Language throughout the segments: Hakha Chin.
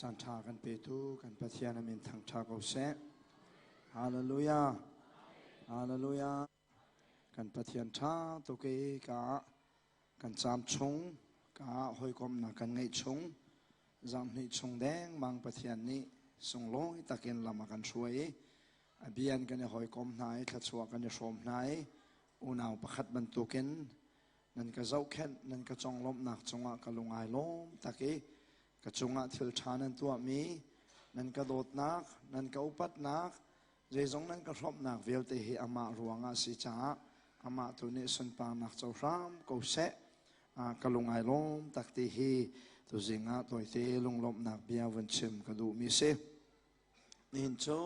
Caan ṭha kan petu kan Pathian a min thangṭha ko seh. Hallelujah. Hallelujah. Kan Pathian ṭha tuk i ka kan caam chung ka hawikomhnak kan ngeih chung zarhhnih chung dengmang Pathian nih sunglawi takin lam a kan hruai i a bian kan i hawikom hna i thluachuah kan i hrawm hna i unau pakhat bantukin nan ka zohkhenh nan ka conglawmhnak cungah ka lung ai lawm tak i ka cungah thil ṭha nan tuahmi nan ka dawtnak nan ka upatnak zeizong nan ka hrawmhnak vialte hi amah ruangah a si caah amah tu nih sunparnak co hram ko seh. Ka lung ai lawm tak ti hi tuzing ah tawite lunglawmhnak bia vun chim ka duhmi si. Nihin cu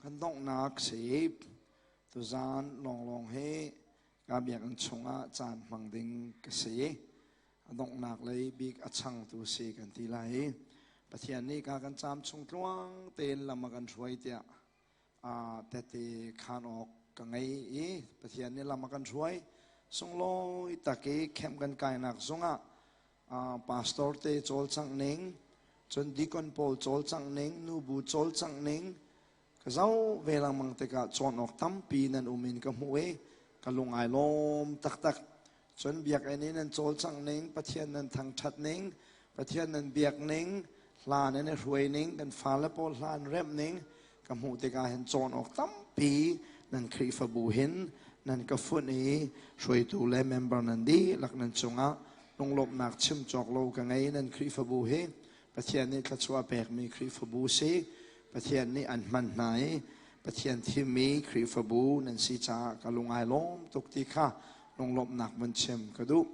kan donghnak si. Tuzaan lawnglawng hi ka biakinn chungah caan hmang ding ka si. A donghnak lei bik a changtu si kan ti lai i Pathian nih ka kan caam chung tluang tein lam a kan hruai tiah tehte khaan awk ka ngei i Pathian nih lam a kan hruai. Sunglawi tak i camp kan kainak zongah pastor te cawlcangh ning, cun deacon pawl cawlcangh ning, nubu cawlcangh ning ka zoh ve lengmang tikah cawn awk tampi nan um in ka hmuh i ka lung ai lawm taktak. Cun biakinn i nan cawlcangh ning, Pathian nan thangṭhat ning, Pathian nan biak ning, hla nan i hruai ning, kan fale pawl hla an remh ning ka hmuh tikah hin cawn awk tampi nan Khrihfabu hin nan ka funh i hruaitu le member nan dihlak nan cungah lunglawmhnak chim cawk lo ka ngei. Nan Khrihfabu hi Pathian nih thluachuah pekmi Khrihfabu si. Pathian nih an hman hna i Pathian thimmi Khrihfabu nan si caah ka lung ai lawm tuk ti kha lunglawmhnak vun chim ka duh.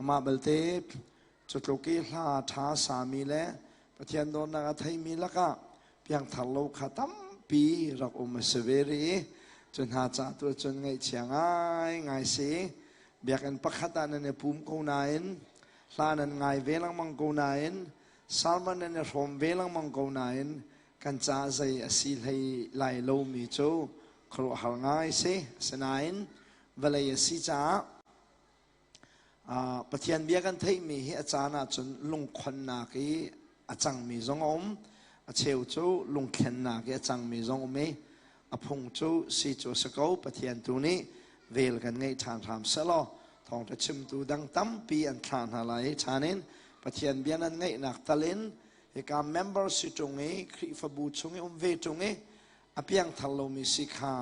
Amah belte cutluk i hla ṭha sami le Pathian dawtnak a theimi lakah piangthar lo kha tampi rak um a si ve rih i cu hna ca tu cun ngaihchia ngaingai si. Biakinn pakhat ah nan i pum ko nain hla nan ngai ve lengmang ko nain sermon nan i hrawm ve lengmang ko nain kan ca zei a si hlei lai lomi cu khuaruahhar ngai si. Asinain vawlei a si caah Pathian bia kan theihmi hi a caan ahcun lungkhonnak i a cangmi zong a um. A cheu cu lungthlennak i a cangmi zong um i a phung cu si cu a si ko. Pathian tu nih vel kan ngeih ṭhan hram sehlaw thawngṭha chimtu dang tampi an thlah hna lai i ṭhan in Pathian bia nan ngaihnak tal in hika member si ṭung i Khrihfabu chung i um ve ṭung i a piangthar lomi si kha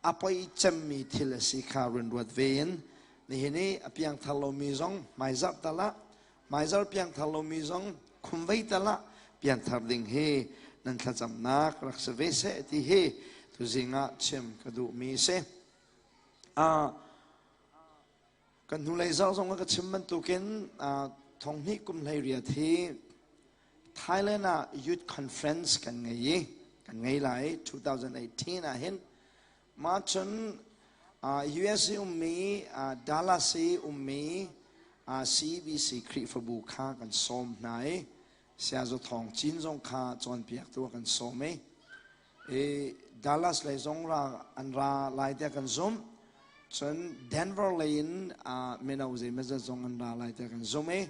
a poi cemmi thil a si kha run ruat ve in nihin i a piangthar lomi zong hmaizarh tal ah, hmaizarh piangthar lomi zong khumvei tal ah piangthar ding hi nan thlacamnak rak si ve seh ti hi tuzing ah chim ka duhmi si. Kan hnulei zarh zong ah ka chim bantukin thonghnih kum 18 hi Thailand ah Youth Conference kan ngei i kan ngei lai 2018 ah hin. Mah cun US i ummi, Dallas i ummi CBC Khrihfabu kha kan sawm hna i Saya Zaw Thawng Cin zong kha cawnpiaktu a kan sawm i i Dallas lei zong ra an ra lai tiah kan zumh. Cun Denver lei in mino zeimawzat zong an ra lai tiah kan zumh i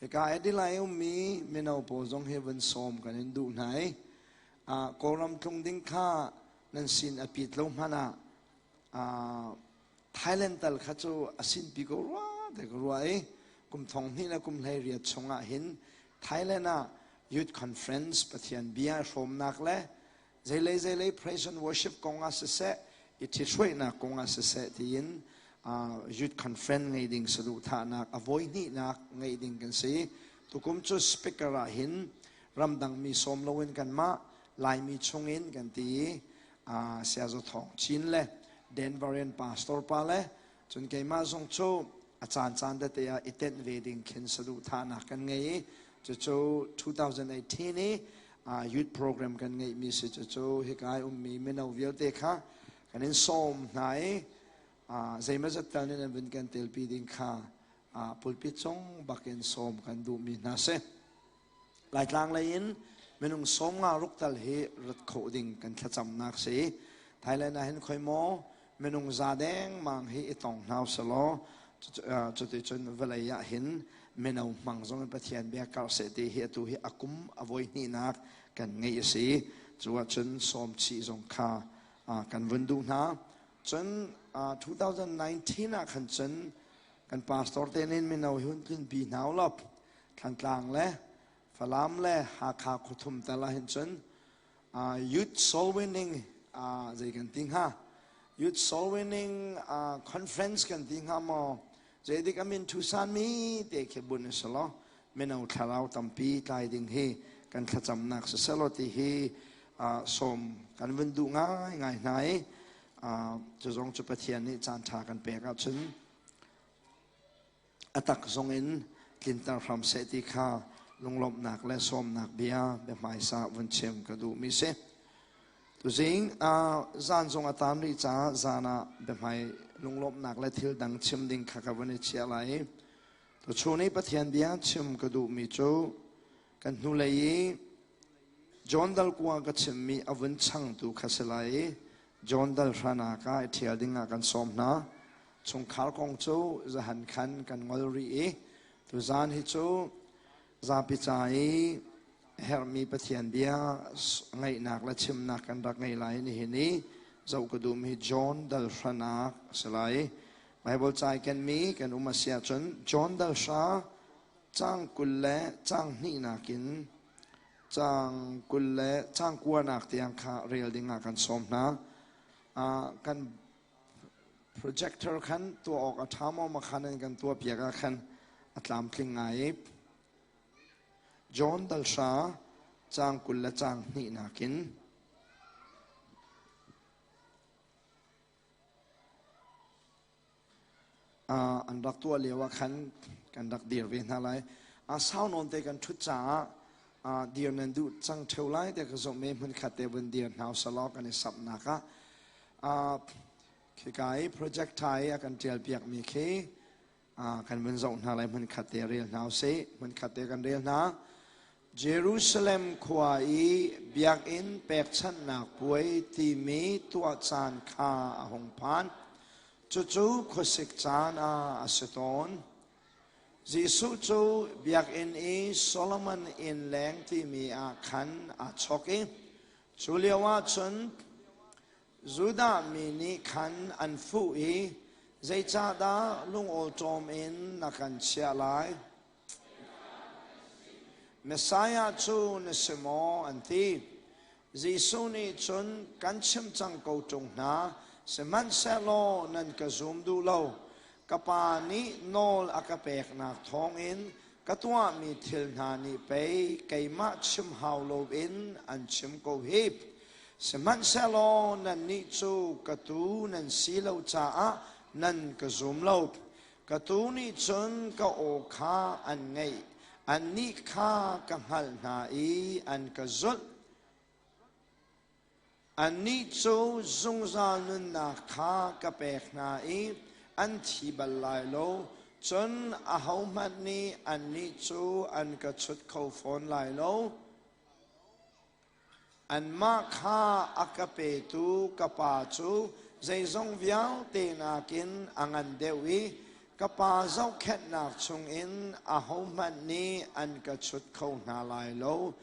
hika Adelaide ummi mino pawl zong hi vun sawm kan in duh hna i Kawlram tlung ding kha nan sin a pit lo hmanh ah Thailand tal kha cu a sinpi ko rua te ka ruah i kum thong hnih le kum 18 chungah hin Thailand ah Youth Conference Pathian bia hrawmnak le zeilei zeilei praise and worship kong ah siseh, i ṭhithruainak kong ah siseh tiin Youth Conference ngei ding saduhthahnak a voi hnihnak ngeih ding kan si. Tukum cu speaker ah hin ramdang mi sawm loin kanmah Laimi chungin kan ti i Saya Zaw Thawng Cin le Denver in pastor pa le cun keimah zong cu a caancaan tete ah i tenh ve ding khin saduhthahnak kan ngei i cucu 2018 i youth program kan ngeihmi si. Cucu hika i ummi mino vialte kha kan in sawm hna i zeimawzat tal nih nan vun kan telpi ding kha pulpit cung bakin sawm kan duhmi hna si. Laitlang lei in minung 50 ruk tal hi rat khawh ding kan thlacamnak si. Thailand ah hin khoi maw minung za dengmang hi i tong hna usih law cuticun vawlei ah hin Mino hmang zong in Pathian bia karh seh ti hi atu hi a kum a voi hnihnak kan ngeih a si. Cu ahcun sawm chih zong kha kan vun duh hna. Cun 2019 ah khan cun kan pastor te nin mino hi hun tlun pi hna u law Thlantlang le Falam le Hakha khuathum tal ah hin cun youth soul winning zei kan ti hnga youth soul winning conference kan ti hnga maw zeidik amin thusan mi te khi bun a si lo mino thlarau tampi tlai ding hi kan thlacamnak siselaw ti hi sawm kan vun duh ngai ngai hna i cu zong cu Pathian nih caan ṭha kan pek ahcun a tak zong in tlinter hram seh ti kha lunglawmhnak le sawmnak bia biahmaisa vun chim ka duhmi si. Tuzing zan zong a tam rih caah zan ah biahmai lunglawmhnak le thil dang chim ding kha ka vun i chiah lai i tuchun i Pathian bia chim ka duhmi cu kan hnulei i John dal kua ka chimmi a vun changtu kha si lai i John dal hranak ah i ṭhial ding ah kan sawm hna. Chungkhar kong cu zahan khan kan ngol rih i tuzan hi cu zapi ca i herhmi Pathian bia ngaihnak le chimnak kan rak ngei lai nihin i zoh ka duhmi John dal hranak a si lai. Bible ca i kenmi kan um a si ahcun John dal hra caang 20 le caang hnihnak in caang 20 le caang kuanak tiang kha rel ding ah kan sawm hna. Kan projector khan tuah awk a ṭha maw makhan in kan tuah piak ah khan a tlamtling ngai i John dal hra caang 20 le caang hnihnak in an rak tuah lio ah khan kan rak dir ve hna lai. Sau nawn te kan ṭhut caah dir nan duh cang ṭheo lai tiah ka zumh i hmunkhat te vun dir hna usalaw kan i samhnak ah khika i project ṭha i a kan ṭial piakmi khi kan vun zoh hna lai hmunkhat te rel hna usih. Hmunkhat te kan rel hna. Jerusalem khua i biakinn pekchanhnak puai timi tuah caan kha a hung phan. Cucu khuasik caan ah a si tawn. Jesuh cu biakinn i Solomon inn leng timi ah khan aa chawk i cu lioah cun Judah mi nih khan an fuh i zeicahdah lungawṭawm in na kan chiah lai? Messiah cu na si maw? an ti. Jesuh nih cun kan chim cang ko ṭung hna, sihmanhsehlaw nan ka zum duh lo. Ka Pa nih nawl a ka peknak thawngin ka tuahmi thil hna nih pei keimah chim hau loin an chim ko hi. Sihmanhsehlaw nannih cu ka tuu nan si lo caah nan ka zum lo. Ka tuu nih cun ka aw kha an ngaih, annih kha ka hngalh hna i an ka zulh. Annih cu zungzal nunnak kha ka pek hna i an thi bal lai lo, cun ahohmanh nih annih cu an ka chut kho fawn lai lo. Anmah kha a ka petu ka Pa cu zeizong vialte nakin a ngan deuh i ka Pa zohkhenhnak chungin ahohmanh nih an ka chut kho hna lai lo.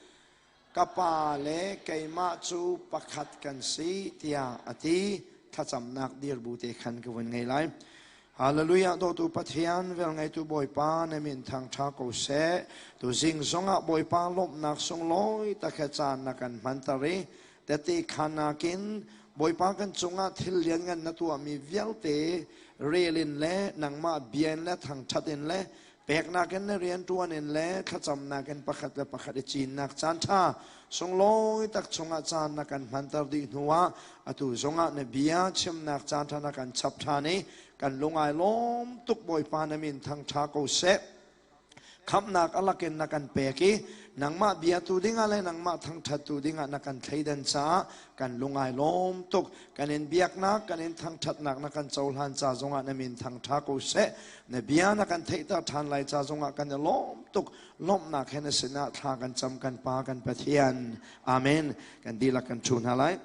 Ka Pa le keimah cu pakhat kan si, tiah a ti. Thlacamnak dir bu te khan ka vun ngei lai. Hallelujah dawtu Pathian velngeitu Bawipa na min thangṭha ko seh. Tuzing zongah Bawipa lawmhnak sunglawi tak he caan na kan hmanter i tete khanak in Bawipa kan cungah thil lianngan na tuahmi vialte rel in le nangmah bia in le thangṭhat in le peknak in le rianṭuan in le thlacamnak in pakhat le pakhat i cinnak caan ṭha sunglawi tak chungah caan na kan hmanter dih hnuah atu zongah na bia chimnak caan ṭha na kan chap ṭhan i kan lungai lawm tuk Bawipa na min thangṭha ko seh. Khamhnak a lakin na kan pek i nangmah biatu dingah le nangmah thangṭhattu dingah na kan thleidan caah kan lungai lawm tuk. Kan in biaknak, kan in thangṭhatnak na kan cohlan ca zongah na min thangṭha ko seh. Na bia na kan theihter ṭhan lai ca zongah kan i lawm tuk. Lawmhnak he na sinah thla kan cam kan Pa kan Pathian. Amen. Kan dihlak kan ṭhu hna lai.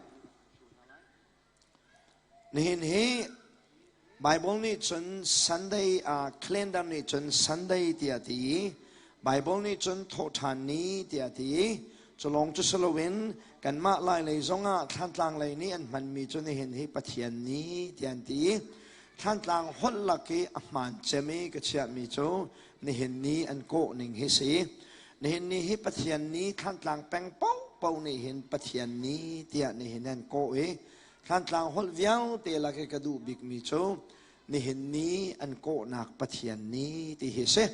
Nihin hi Bible nih cun Sunday ah calendar nih cun Sunday tiah ti i Bible nih cun thawhṭhan ni tiah ti i culawng cu si loin kanmah Lai lei zongah Thlantlang lei nih an hmanmi cu nihin hi Pathian ni tiah an ti i Thlantlang holh lak i a hmaan cem i ka chiahmi cu nihin ni an kawh ning hi si. Nihin ni hi Pathian ni Thlantlang peng paohpaoh nih hin Pathian ni tiah nihin an kawh i Thlantlang holh vialte lak i ka duh bikmi cu nihin ni an kawhnak Pathian ni ti hi si.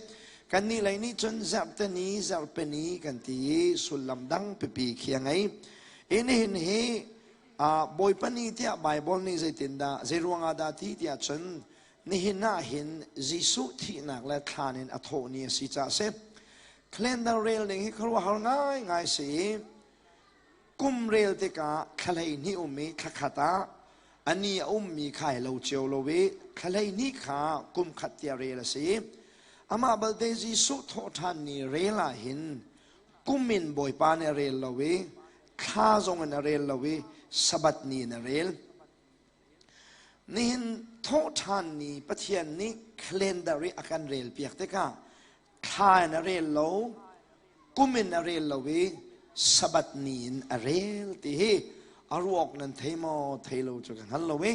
Kannih lei nih cun zerhte ni, zerhpe ni kan ti i sullam dang pipi khi a ngei. I nihin hi Bawipa ni tiah Baibal nih zeitindah, zeiruangah dah ti tiah cun nihin ah hin Jesuh thihnak le thlan in a thawh ni a si caah a si. Calendar rel ning hi khuaruahhar ngaingai si i kum rel tikah thla 12 um i thla khat ah a ni a ummi kha ai lo cio lo i thla 12 kha kum khat tiah rel a si. Amah balte Jesuh thawhṭhan ni rel ah hin kum in Bawipa nih a rel lo i thla zong in a rel lo i Sabbath ni in a rel. Nihin thawhṭhan ni Pathian nih calendar i a kan rel piak tikah thla in a rel lo, kum in a rel lo i Sabbath ni in a rel ti hi a ruak nan thei maw thei lo cu ka hngal lo i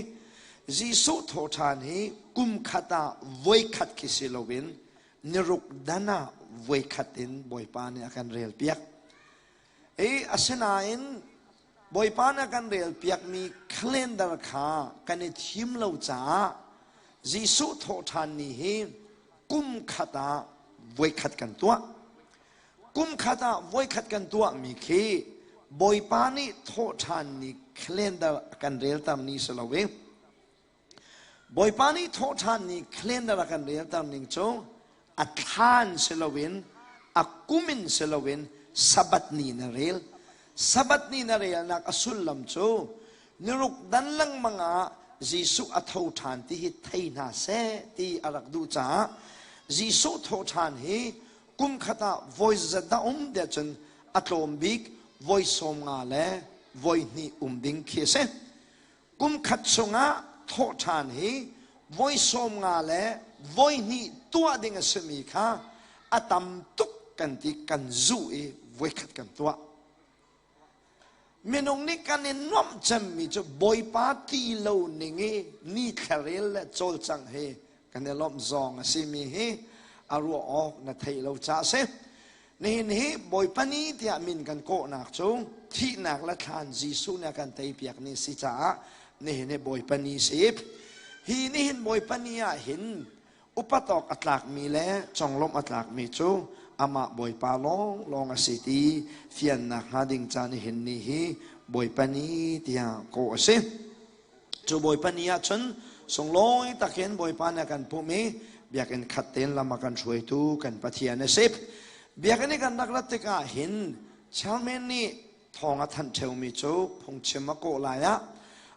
Jesuh thawhṭhan hi kum khat ah voikhat khi si loin niruk dan ah voikhat in Bawipa nih a kan rel piak. I asinain Bawipa nih a kan rel piakmi calendar kha kan i thim lo caah Jesuh thawhṭhan ni hi kum khat ah voikhat kan tuah. Kum khat ah voikhat kan tuahmi khi Bawipa nih thawhṭhan ni calendar a kan relter ni si lo i Bawipa nih thawhṭhan ni calendar a kan relter ning cu a thlan si loin a kum in si loin Sabbath ni na rel. Sabbath ni na relnak a sullam cu niruk dan lengmang ah Jesuh a tho ṭhan ti hi thei hna seh ti a rak duh caah Jesuh thawhṭhan hi kum khat ah voi zat dah um tiah cun a tlawm bik voi 50 le voi hnih um ding khi a si. Kum khat chungah thawhṭhan hi voi 50 le voi hnih tuah ding a simi kha a tam tuk kan ti kan zuh i voikhat kan tuah. Minung nih kan i nuamh cemmi cu Bawipa ti lo ning i ni thlarel le cawlcangh hi kan i lawmh zawng a simi hi a ruah awk na theih lo caah a si. Nihin hi Bawipa ni tiah min kan kawhnak cu thihnak le thlan Jesuh nih a kan teipiak ni si caah nihin hi Bawipa ni si. Hi nihin Bawipa ni ah hin upat awk a tlakmi le conglawmh a tlakmi cu amah Bawipa lawnglawng a si ti fiannak hnga ding ca nihin ni hi Bawipa ni tiah kawh a si. Cu Bawipa ni ah cun sunglawi takin Bawipa nih a kan pumh i biakinn khat tein lam a kan hruaitu kan Pathian a si. Biakinn i kan rak rat tikah hin chairman nih thawng a thanh ṭheumi cu phungchim a kawh lai ah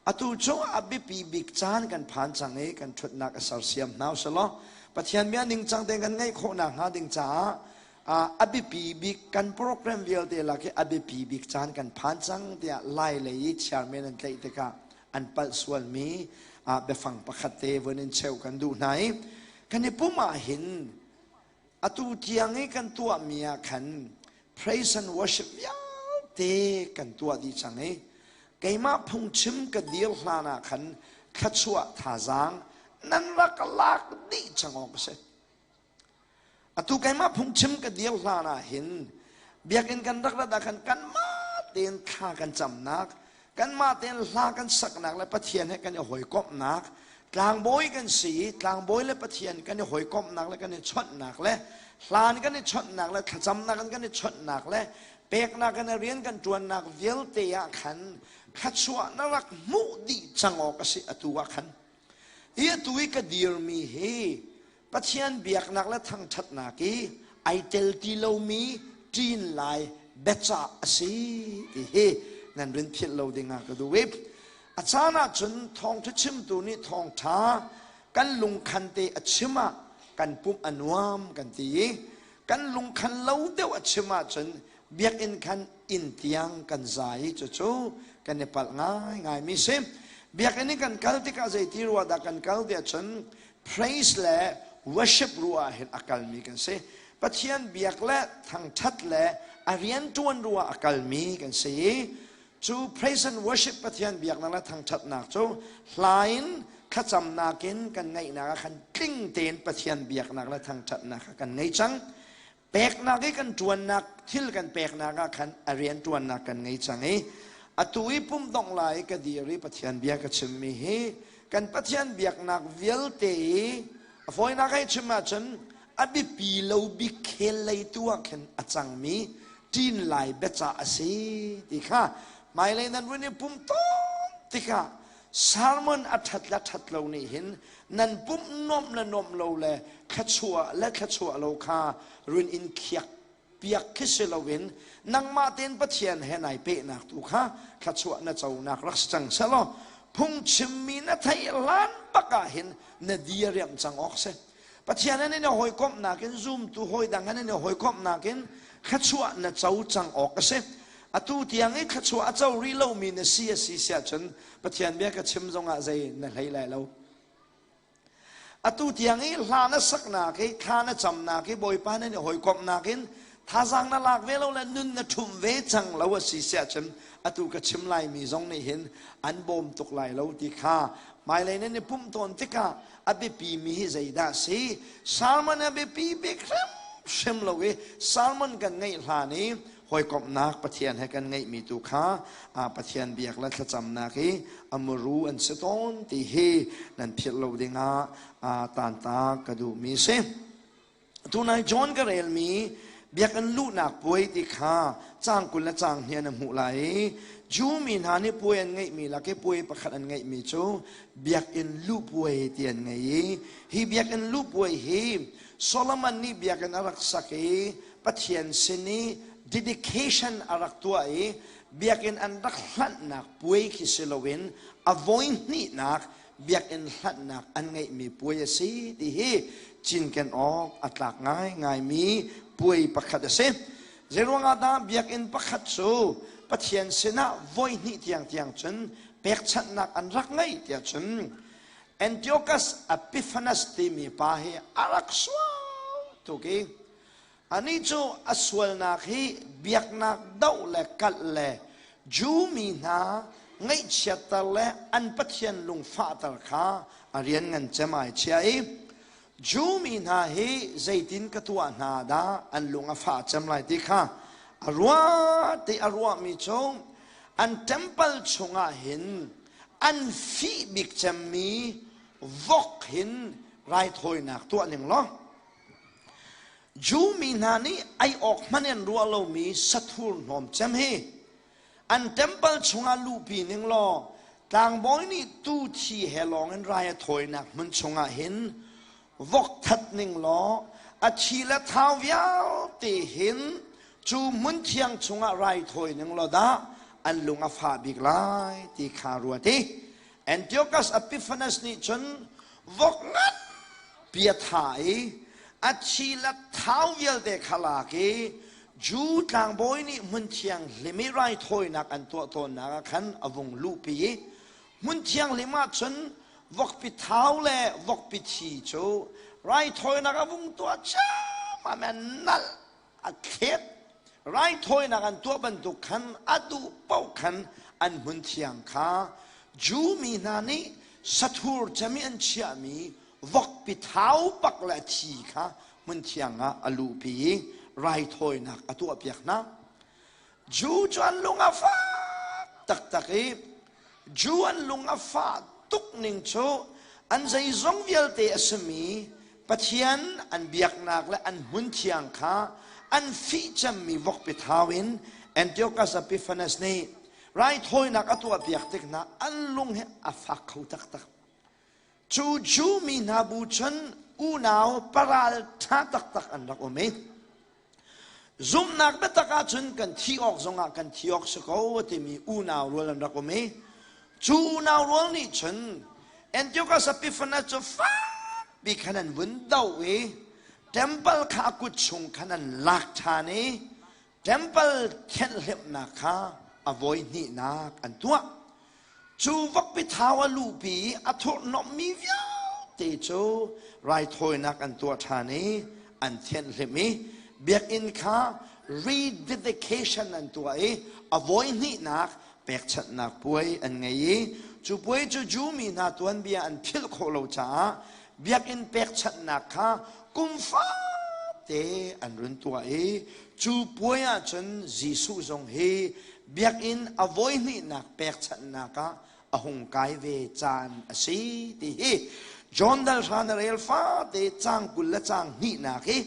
atu cu a biapi bik caan kan phan cang i kan ṭhutnak a sersiam hna usih Pathian bia ningcang tein kan ngaih khawh nakhnga ding caah a biapi bik kan program vialte lak i a biapi bik caan kan phan cang tiah lai lei i chairman an tlaih tikah an palh sualmi biafang pakhat te vun in cheu kan duh hna i kan i pum ah hin atu tiang i kan tuahmi ah khan praise and worship vialte kan tuah dih cang i keimah phungchim ka dir hlan ah khan thluachuah thazaang nan rak lak dih cang awk a si. Atu keimah phungchim ka dir hlan ah hin biakinn kan rak rat ah khan kanmah tein thla kan camnak, kanmah tein hla kan saknak le Pathian he kan i hawikomhnak, tlangbawi kan si i tlangbawi le Pathian kan i hawikomhnak le kan i chawnhnak le hlan kan i chawnhnak le thlacamnak kan i chawnhnak le peknak in rian kan ṭuannak vialte ah khan thluachuah na rak hmuh dih cang awk a si atu ah khan. Hi atu i ka dirmi hi Pathian biaknak le thangṭhatnak i ai tel ti lomi ṭin lai biacah a si ti hi nan rin philh lo dingah ka duh i a caan ahcun thawngṭha chimtu nih thawngṭha kan lungkhan te a chim ah kan pumh a nuam kan ti i kan lungkhan lo deuh a chim ahcun biakinn khan inn tiang kan zai i cucu kan i palh ngaingaimi si. Biakinn i kan kal tikah zeiti ruah dah kan kal tiah cun praise le worship ruah ah hin a kalmi kan si. Pathian biak le thangṭhat le a rianṭuan ruah a kalmi kan si i cu praise and worship Pathian biaknak le thangṭhatnak cu hla in thlacamnak in kan ngeihnak ah khan tling tein Pathian biaknak le thangṭhatnak kha kan ngei cang. Peknak i kan ṭuannak thil kan peknak ah khan a rian ṭuannak kan ngei cang i atu i pum dongh lai i ka dir i Pathian bia ka chimmi hi kan Pathian biaknak vialte i a fawinak hei chim ahcun a biapi lo bik khel lei tu ah khin a cangmi ṭin lai biacah a si ti kha hmailei nan vun i pum tawn tikah sermon a ṭhat le ṭhat lo nih hin nan pumh nuamh le nuamh lo le thluachuah le thluachuah lo kha run in khiak piak khi si loin nangmah tein Pathian he nai pehnak tu kha thluachuah na conak rak si cang selaw phungchimmi na theih hlan bak ah hin na diriam cang awk si. Pathian he nan i hawikomhnak in zumtu hawi dang he nan i hawikomhnak in thluachuah na co cang awk a si. Atu tiang i thluachuah a co rih lomi na si a si siah cun Pathian bia ka chim zongah zei na hlei lai lo. Atu tiang i hla na saknak i thla na camnak i Bawipa nan i hawikomhnak in thazaang na lak ve lo le nun na ṭhum ve cang lo a si siah cun atu ka chim laimi zong nih hin an bawm tuk lai lo ti kha hmailei nan i pumh tawn tikah a biapimi hi zeidah si? Salmon a biapi bik hrimhrim lo i salmon kan ngeih hlan i hawikomhnak Pathian he kan ngeihmi tu kha Pathian biak le thlacamnak i a muru an si tawn ti hi nan philh lo dingah taanta ka duhmi si. Tunai John ka relmi biakinn luhnak puai ti kha caang 20 le caang hnih an hmuh lai i Jew mi hna nih puai an ngeihmi lak i puai pakhat an ngeihmi cu biakinn luh puai ti an ngei i hi biakinn luh puai hi Solomon nih biakinn a rak sak i Pathian sin i dedication a rak tuah i biakinn an rak hlanhnak puai khi si loin a voi hnihnak biakinn hlanhnak an ngeihmi puai a si ti hi cinken awk a tlak ngaingaimi puai pakhat a si. Zeiruangah dah biakinn pakhat cu Pathian sinah voi hnih tiangtiang cun pekchanhnak an rak ngeih tiah cun Antiochus Epiphanes timi pa hi a rak sual tuk i Anih cu a sualnak hi biaknak doh le kalh le Jew mi hna ngaihchiatter le an Pathian lungfahter kha a rian ngan cem ai chia i Jew mi hna hi zeitin ka tuah hna dah an lung a fah cem lai ti kha a ruah ti a ruahmi cu an temple chungah hin an fih bik cemmi vok hin raithawinak tuah ning law Jew mi hna nih ei awk hmanh in ruah lomi sathur hnawm cem hi an temple chungah luhpi ning law tlangbawi nih tuu thi he lawng in rai a thawinak hmun chungah hin vok that ning law a thi le thau vialte hin cu hmun thiang chungah rai thawi ning law dah an lung a fah bik lai ti kha ruat i Antiochus Epiphanes nih cun vok nganpi a thah i a thi le thau vialte kha lak i Jew tlangbawi nih hmun thianghlim i raithawinak an tuah tawnnak ah khan a vung luhpi i hmun thianghlim ah cun vokpi thau le vokpi thi cu raithawinak a vung tuah ciammam i nalh a thlet raithawinak an tuah bantuk khan a duh paoh khan an hmun thiang kha Jew mi hna nih sathur cem i an chiahmi vokpi thau pak le a thi kha hmun thiang ah a luhpi i raithawinak a tuahpiak hna. Jew cu an lung a fak taktak i Jew an lung a fah tuk ning cu an zeizong vialte a simi Pathian an biaknak le an hmunthiang kha an fih cemmi vokpi thau in Antiochus Epiphanes nih raithawinak a tuahpiak tik hna an lung hi a fak kho taktak. Cu Jew mi hna bu cun unau paral ṭha taktak an rak um i Zumhnak biatak ahcun kan thi awk zongah kan thi awk si ko a timi unau rual an rak um i cu unau rual nih cun Antiochus Epiphanes cu fakpi khan an vun doh i temple kha a kut chung khan an lak ṭhan i temple thianhhlimhnak kha a voi hnihnak an tuah. Cu vokpi thau a luhpi i a thurhhnawmhmi vialte cu raithawinak an tuah ṭhan i an thianhhlimh i biakinn kha rededication an tuah i a voihnihnak pekchanhnak puai an ngei i cu puai cu Jew mi hna tuanbia an philh khawh lo caah biakinn pekchanhnak kha kum fate an run tuah i cu puai ahcun Jesuh zong hi biakinn a voihnihnak pekchanhnak ah a hung kai ve caan a si ti hi John dal hra na rel fate caang 20 le caang hnihnak hi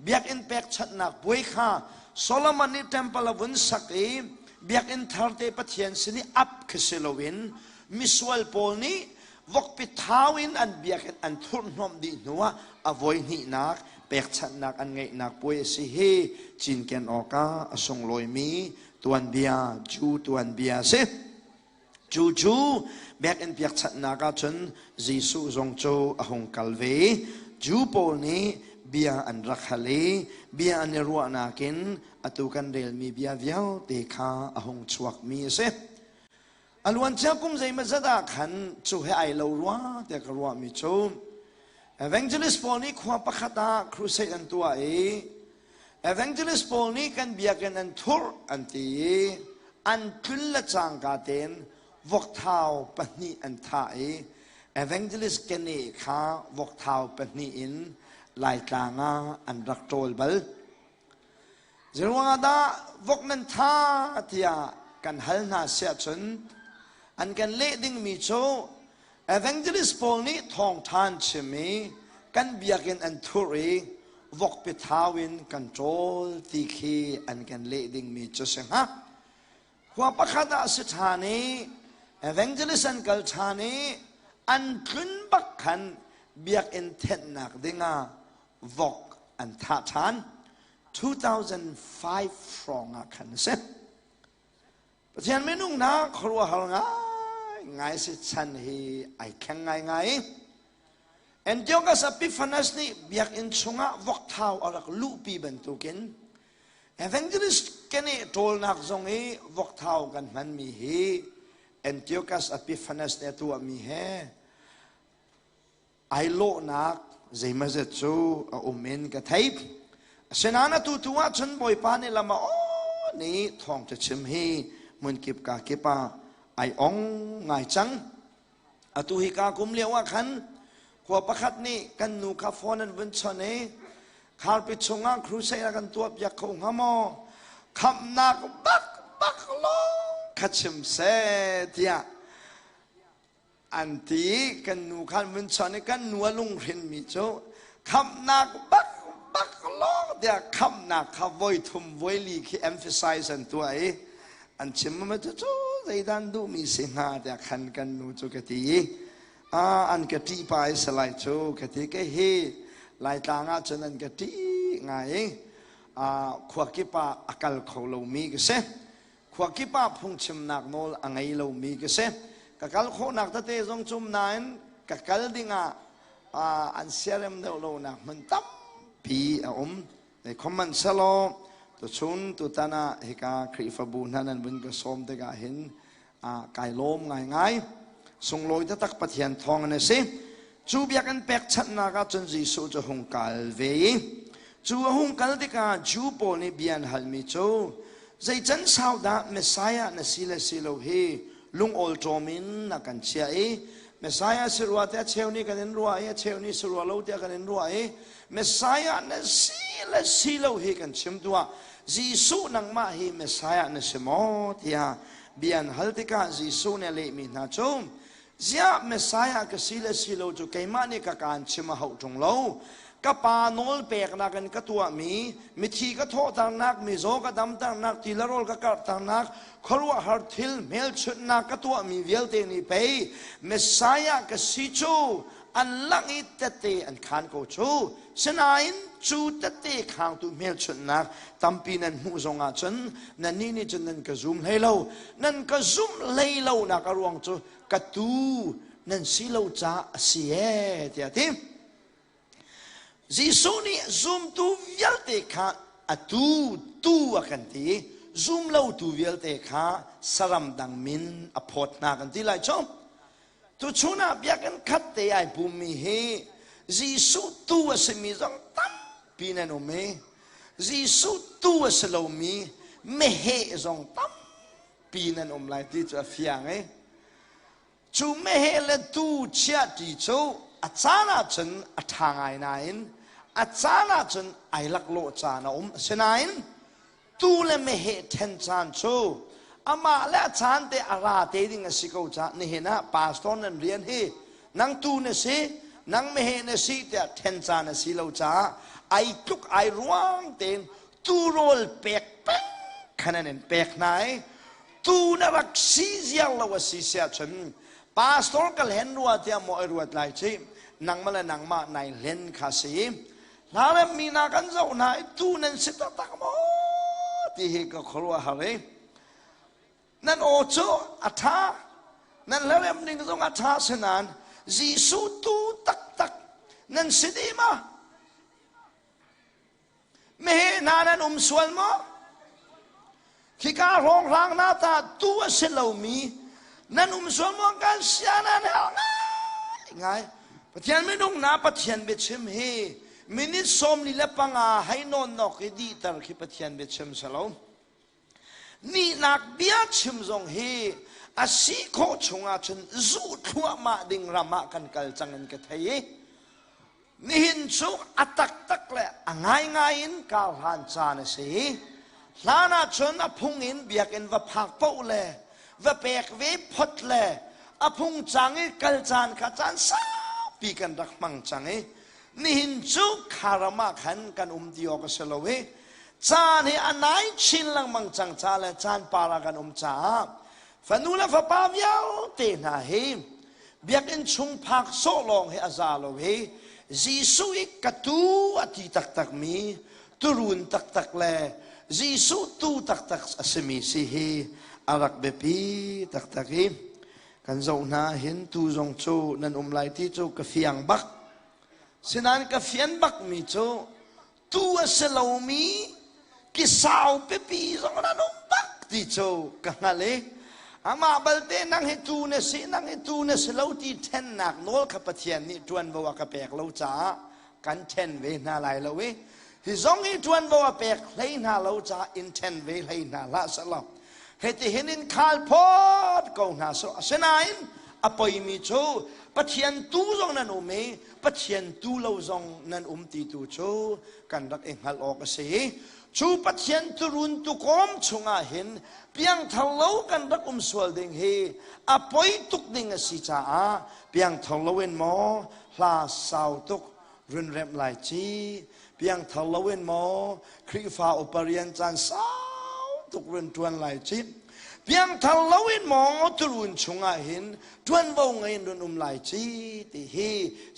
biakinn pekchanhnak puai kha Solomon nih temple a vun sak i biakinn tharte Pathian sin i ap khi si loin misual pawl nih vokpi thau in an biakinn an thurhhnawmh dih hnuah a voihnihnak pekchanhnak an ngeihnak puai a si hi cinken awkah a sunglawimi tuanbia Jew tuanbia a si. Cu cu biakinn pekchanhnak ahcun Jesuh zong cu a hung kal ve i Jew pawl nih bia an rak hal i bia an i ruahnak in atu kan relmi bia vialte kha a hung chuakmi a si. A luancia kum zeimawzat ah khan cu he ai lo rua tiah ka ruahmi cu evangelist pawl nih khua pakhat ah crusade an tuah i evangelist pawl nih kan biakinn an thurh an ti i an tlun le cangka tein vokthau pahnih an thah i evangelist keneh kha vokthau pahnih in Laitlang ah an rak ṭawl bal. Zeiruangah dah vok nan tha tiah kan hal hna siah cun an kan leh dingmi cu evangelist pawl nih thawngṭha an chim i kan biakinn an thurh i vokpi thau in kan ṭawl ti khi an kan leh dingmi cu si hnga. Khua pakhat ah a si ṭhan i evangelist an kal ṭhan i an tlun bak khan biakinn thenhnak dingah vok an thah ṭhan. 2005 hrawng ah khan a si. Pathian minung hna khuaruahhar ngai ngai si chan hi ai thleng ngai ngai. Antiochus Epiphanes nih biakinn chungah vokthau a rak luhpi bantukin evangelist keneh ṭawlnak zong i vokthau kan hmanmi hi Antiochus Epiphanes nih a tuahmi he ai lawhnak zeimawzet cu a um in ka thei. Asinain atu tu ah cun Bawipa nih lam a aw nih thawngṭha chim hi hmunkip ka kip ah ai ong ngai cang. Atu hi ka kum lio ah khan khua pakhat nih kan nu kha phone an vun chawnh i kharpi chungah crusade a kan tuah piak kho hnga maw? Khamhnak bak bak lawng kha chim seh tiah an ti. Kan nu khan vun chawnh i kan nu a lunghrinmi cu khamhnak bak bak lawng tiah khamhnak kha voi thum voi li khi emphasize an tuah i an chim ma cu cu zeidan duhmi si hnga tiah khan kan nu cu ka ti i an ka ṭih pa i salai cu ka ti. Ke hi Laitlang ah cun an ka ṭih ngai i khua kip ah a kal kho lomi ka si. Khua kip ah phungchimnak nawl a ngei lomi ka si. Ka kal khawhnak tete zong cum nain ka kal dingah an siarem deuh lonak hmun tampi a um. Khoman selaw tuchun tutan ah hika Khrihfabu hna nan vun ka sawm tikah hin kai lawm ngaingai. Sunglawi taktak Pathian thawng in a si. Cu biakinn pekchanhnak ah cun Jesuh cu hung kal ve i cu a hung kal tikah Jew pawl nih bia an halmi cu zei can sau dah Messiah na si le si lo hi lungawlṭawm in na kan chiah i Messiah si rua tiah cheu nih kan in ruah i a cheu nih si rua lo tiah kan in ruah i Messiah na si le si lo hi kan chim tuah. Jesuh nangmah hi Messiah na si maw tiah bia an hal tikah Jesuh nih a lehmi hna cu Ziah Messiah ka si le si lo cu keimah nih ka kaan chim a hauh ṭung lo. Ka pa nawl peknak in ka tuahmi, mithi ka thawhternak, mizaw ka damternak, ti le rawl ka karhternak, khuaruahhar thil hmelchunhnak ka tuahmi vialte nih pei Messiah ka si cu an langh i tette an khaan ko cu. Sinain cu tette khangtu hmelchunhnak tampi nan hmuh zongah cun nannih nih cun nan ka zum hlei lo. Nan ka zumh hlei lonak a ruang cu ka tuu nan si lo caah a si ee tiah a ti. Jesuh nih zumtu vialte kha a tuu tuu a kan ti. Zumlotu vialte kha saram dang min a phawt hna kan ti lai cu. Tuchun ah biakinn khat te ai pummi hi Jesuh tu a simi zong tampi nan um i Jesuh tu a si lomi meheh zong tampi nan um lai ti cu a fiang i Cu meheh le tuu chiahṭi cu a caan ahcun a ṭha ngai nain a caan ahcun ai laklawh caan a um. Asinain tuu le meheh ṭhen caan cu amah le a caan te a ra te ding a si ko caah nihin ah pastor nan rian hi nang tuu na si, nang meheh na si tiah ṭhen caan a si lo caah ai tluk ai ruang tein tuu rawl pek peng khan an in pek hna i Tu na rak si ziar lo a si siah cun pastor ka hlen rua tiah maw ai ruat lai ci nangmah le nangmah nai hlen kha si. Hla mi na kan zoh hna i tu nan si taktak maw ti hi ka khuaruah har i nan aw cu a ṭha, nan hlarem ning zong a ṭha, si nain Jesuh tu taktak nan si dih ma? Meheh hna nan um sual maw? Khika hrawnghrang hna ta tu a si lomi nan um sual maw? Kan sia nan herh ngai ngai. Pathian minung na Pathian biachim hi minute 45 hei nawn nok i dihter khi Pathian biachim si lo. Nihnak bia chim zong hi a si khawh chungah cun zuh thluahmah ding ram ah kan kal cang in ka thei i nihin cu a taktak le a ngaingai in kar hlan caan a si. Hlan ah cun a phung in biakinn va phak paoh le va pek ve phot le a phung cang i kal caan kha caan saupi kan rak hmang cang i nihin cu kha ram ah khan kan um ti awk a si lo i caan hi a nai chin lengmang cang ca le caan par ah kan um caah fanu le fapa vialte hna hi biakinn chung phak sawh lawng hi a za lo hi Jesuh i ka tu a ti taktak mi turun taktak le Jesuh tu taktak a simi si hi a rak biapi taktak i kan zoh hna hin tu zong cu nan um lai ti cu ka fiang bak. Sinain ka fian bak mi cu tu a si lomi kisau pipi zong nan um bak ti cu ka hngalh i amah balte nang hi tu na si, nang hi tu na si lo ti ṭhennak nawl kha Pathian nih ṭuanvo a ka pek lo caah kan ṭhen ve hna lai lo i hi zong hi ṭuanvo a pek hlei hna lo caah in ṭhen ve hlei hna hlah selaw hitihin in khal phawt ko hna seh. Asinain a poimi cu Pathian tu zong nan um i Pathian tu lo zong nan um ti tu cu kan rak i hngalh awk a si. Cu Pathian turun tukawm chungah hin piangthar lo kan rak um sual ding hi a poi tuk ding a si caah piangthar lo in maw hla sau tuk run remh lai ci, piangthar lo in maw Khrihfa upa rian caan sau tuk run ṭuan lai ci, piangthar lo in maw turun chungah hin ṭuanvo ngei in run um lai ci ti hi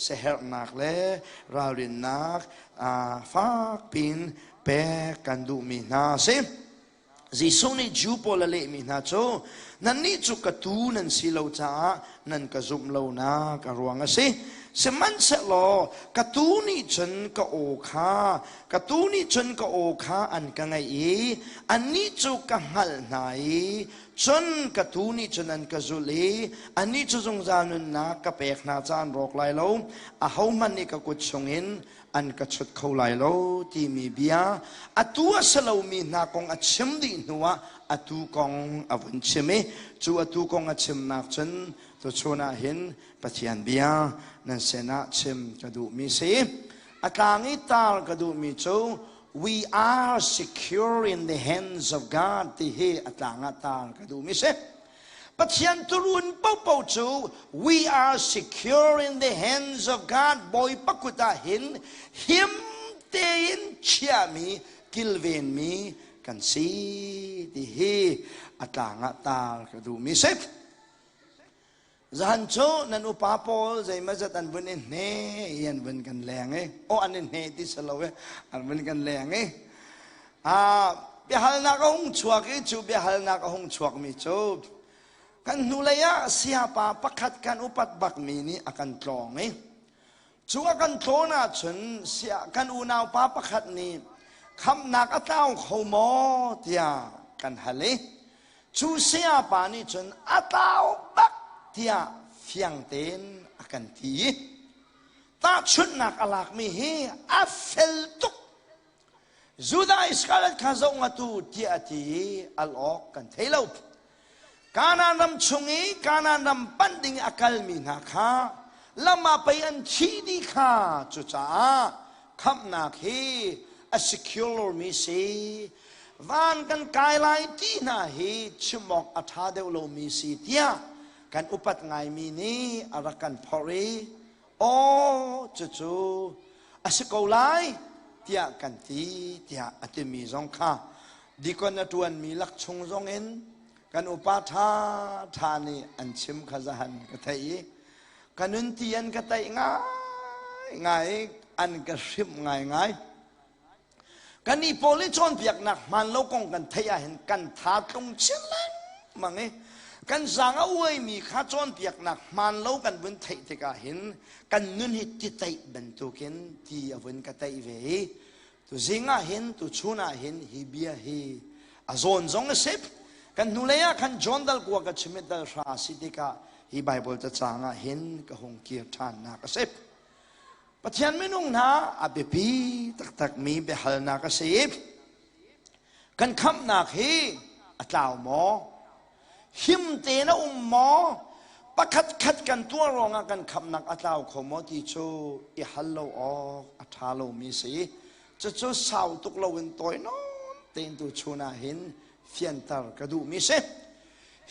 siaherhnak le ralrinnak fak pin pek kan duhmi hna a si. Jesuh nih Jew pawl a lehmi hna cu nannih cu ka tuu nan si lo caah nan ka zumh lonak a ruang a si. Sihmanhsehlaw ka tuu nih cun ka aw kha ka tuu nih cun ka aw kha an ka ngaih i annih cu ka hngalh hna i cun ka tuu nih cun an ka zulh i annih cu zungzal nunnak ka pek hna caah an rawk lai lo, ahohmanh nih ka kut chungin an ka chut kho lai lo timi bia atu a si lomi hna kong a chim dih hnuah atu kong a vun chim i cu atu kong a chimnak cun tuchun ah hin Pathian bia nan sinah chim ka duhmi si. A tlang i tar ka duhmi cu "We are secure in the hands of God" ti hi a tlang ah tar ka duhmi si. Pathian turun paohpaoh cu we are secure in the hands of God. Bawipa kut ah hin him tein chiahmi kilvenmi kan si ti hi a tlang ah tar ka duhmi si. Zahan cu nan upa pawl zeimazat an vun i hne i an vun kan leng i aw an i hne ti si lo i an vun kan leng i biahalnak a hung chuak i cu biahalnak a hung chuakmi cu kan hnulei ah siapa pakhat kan upat bakmi nih a kan tlawng i cu a kan tlawn ahcun kan unaupa pakhat nih khamhnak a tlau kho maw tiah. kan hal i cu sayapa nih cun a tlau bak tiah fiang tein a kan ti i tahchunhnak a lakmi hi a fel tuk. Judah Iskariot kha zoh ngatu tiah a ti i al awk kan thei lo. Kanaan ram chung i Kanaan ram panh ding a kalmi hna kha lam ah pei an thih dih kha. Cucaah khamhnak hi a secure mi si. Van kan kai lai ti hna hi chim awk a ṭha deuh lomi si tiah kan upat ngaimi nih a rak kan phorh i aw cucu a si ko lai tiah kan ti tiah a timi zong kha dikon a ṭuanmi lak chung zong in kan upa ṭha ṭha nih an chim kha zahan ka theih i ka nun ti an ka taih ngai ngai an ka hrimh ngai ngai. Kannih pawl i cawnpiaknak hmaan lo kong kan theih ahhin kan tha tlung chin lengmang i kan zaang a uaimi kha cawnpiaknak hmaan lo kan vun theih tikah hin kan nun hi ti teih bantukin ti a vun ka teih ve i tuzing ah hin tuchun ah hin hi bia hi a zawn zong a si. Kan hnulei ah khan John dal kua ka chim i dal hra a si tikah hi Bible cacang ah hin ka hung kir ṭhannak a si. Pathian minung hna a biapi taktakmi biahalnak a si. Kan khamhnak hi a tlau maw? Him tein a um maw? Pakhat khat kan tuah ruangah kan khamhnak a tlau kho maw ti cu i hal lo awk a ṭha lomi si. Cucu sau tuk loin tawi nawn tein tu chun ah hin fianter ka duhmi si.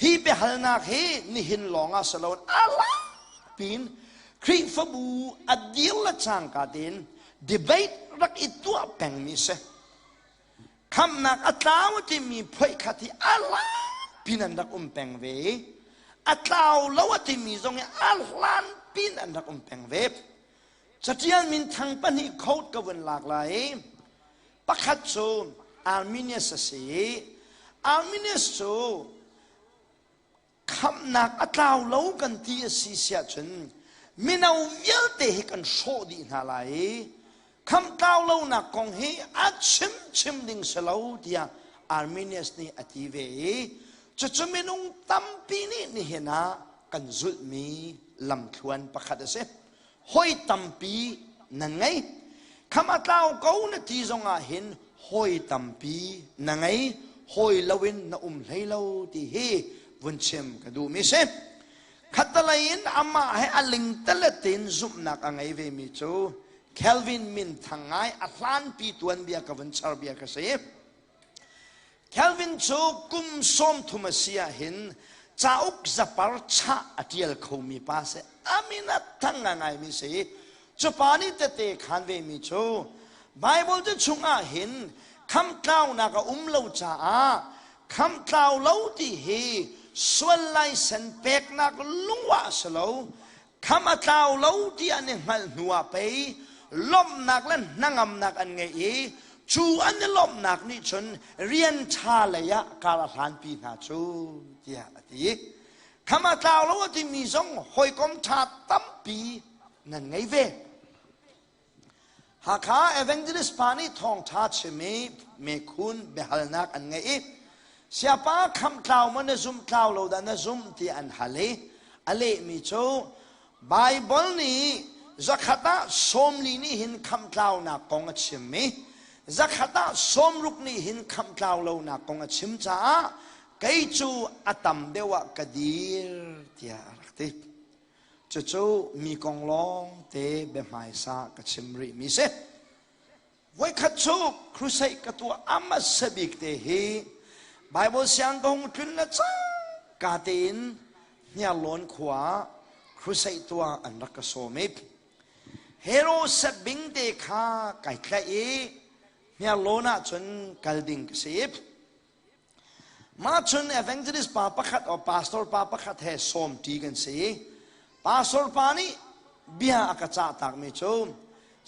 Hi biahalnak hi nihin lawng ah si loin a langpin Khrihfabu a dir le cangka tein debate rak i tuah pengmi si. Khamhnak a tlau timi phoih khat hi a langpin an rak um peng ve i a tlau lo a timi zong hi a hlanpin an rak um peng ve. Catial minthang pahnih coat ka vun lak lai i Pakhat cu Arminius a si i Arminius cu khamhnak a tlau lo kan ti a si siah cun mino vialte hi kan hrawh dih hna lai i khamh tlau lonak kong hi a chimchim ding si lo tiah Arminius nih a ti ve i cucu minung tampi nih nihin ah kan zulhmi lamthluan pakhat a si. Hawi tampi nan ngei. Kham a tlau ko na ti zongah hin hawi tampi na ngei. Hawi loin na um hlei lo ti hi vun chim ka duhmi si. Khattalei in amah he a lingtalet in zumhnak a ngei vemi cu Calvin min thang ngai a hlanpi tuanbia ka vun char bia ka si. Calvin cu kum 30 a si ahhin cauk zapar chah a ṭial khomi pa si. A min a thang ngaingaimi si. Cu pa nih tete khan vemi cu Bible cu chungah hin khamtlaunak a um lo caah khamtlau lo ti hi sual laisen peknak lungwah a si lo. Kham a tlau lo ti an i hngalh hnu ah pei lawmhnak le hnangamnak an ngeih i cu an i lawmhnak nih cun rian ṭha lei ah kar a hlanpi hna cu tiah a ti. Kham a tlau lo a timi zong hawikom ṭha tampi nan ngei ve. Hakha Evangelist pa nih thawngṭha chim i mekhun biahalnak an ngeih i siapa khamh tlau maw na zumh tlau lo dah na zumh ti an hal i a lehmi cu Baibal nih zakhat ah 40 nih hin khamh tlaunak kong a chim i zakhat ah 60 nih hin khamh tlau lonak kong a chim caah kei cu a tam deuh ah ka dir tiah a rak ti. Cucu mi kong lawng te biahmaisa ka chim rihmi si. Voikhat cu crusade ka tuah a hmasa bik te hi Bible siang ka hung tlun le cangka tein Hniarlawn khua ah crusade tuah an rak ka sawm i Hero Bing te kha kai tlaih i Hniarlawn ah cun kal ding ka si. Mah cun evangelist pa pakhat o pastor pa pakhat he sawmṭi kan si. Pastor pa nih bia a ka cah takmi cu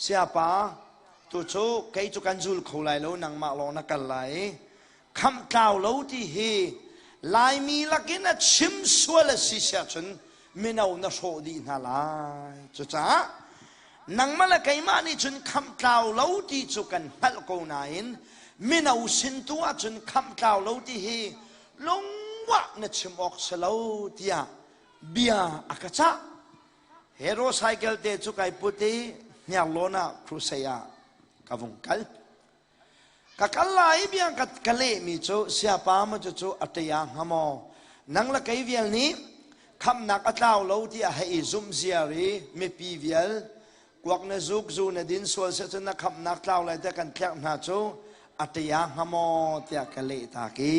siapa tu cu kei cu kan zul kho lai lo nangmah lawng na kal lai i khamh tlau lo ti hi Laimi lakin a chim sual a si siah cun mino na hrawh dih hna lai. Cucaah nangmah le keimah nih cun khamh tlau lo ti cu kan hngalh ko nain. Mino sin tu ahcun khamh tlau lo ti hi lungwah na chim awk si lo tiah bia a ka cah. Hero cycle te cu kai put i Hniarlawn ah crusade ah ka vung kal. Ka kal lai i bia ka, ka lehmi cu siapa maw cucu a ṭia hnga maw? Nang le kei vial nih khamhnak a tlau lo tiah hei i zumh ziar i mipi vial kuak na zuk zu na din sual seh cun na khamhnak tlau lai tiah kan tlerh hna cu a ṭia hnga maw tiah ka leh tak i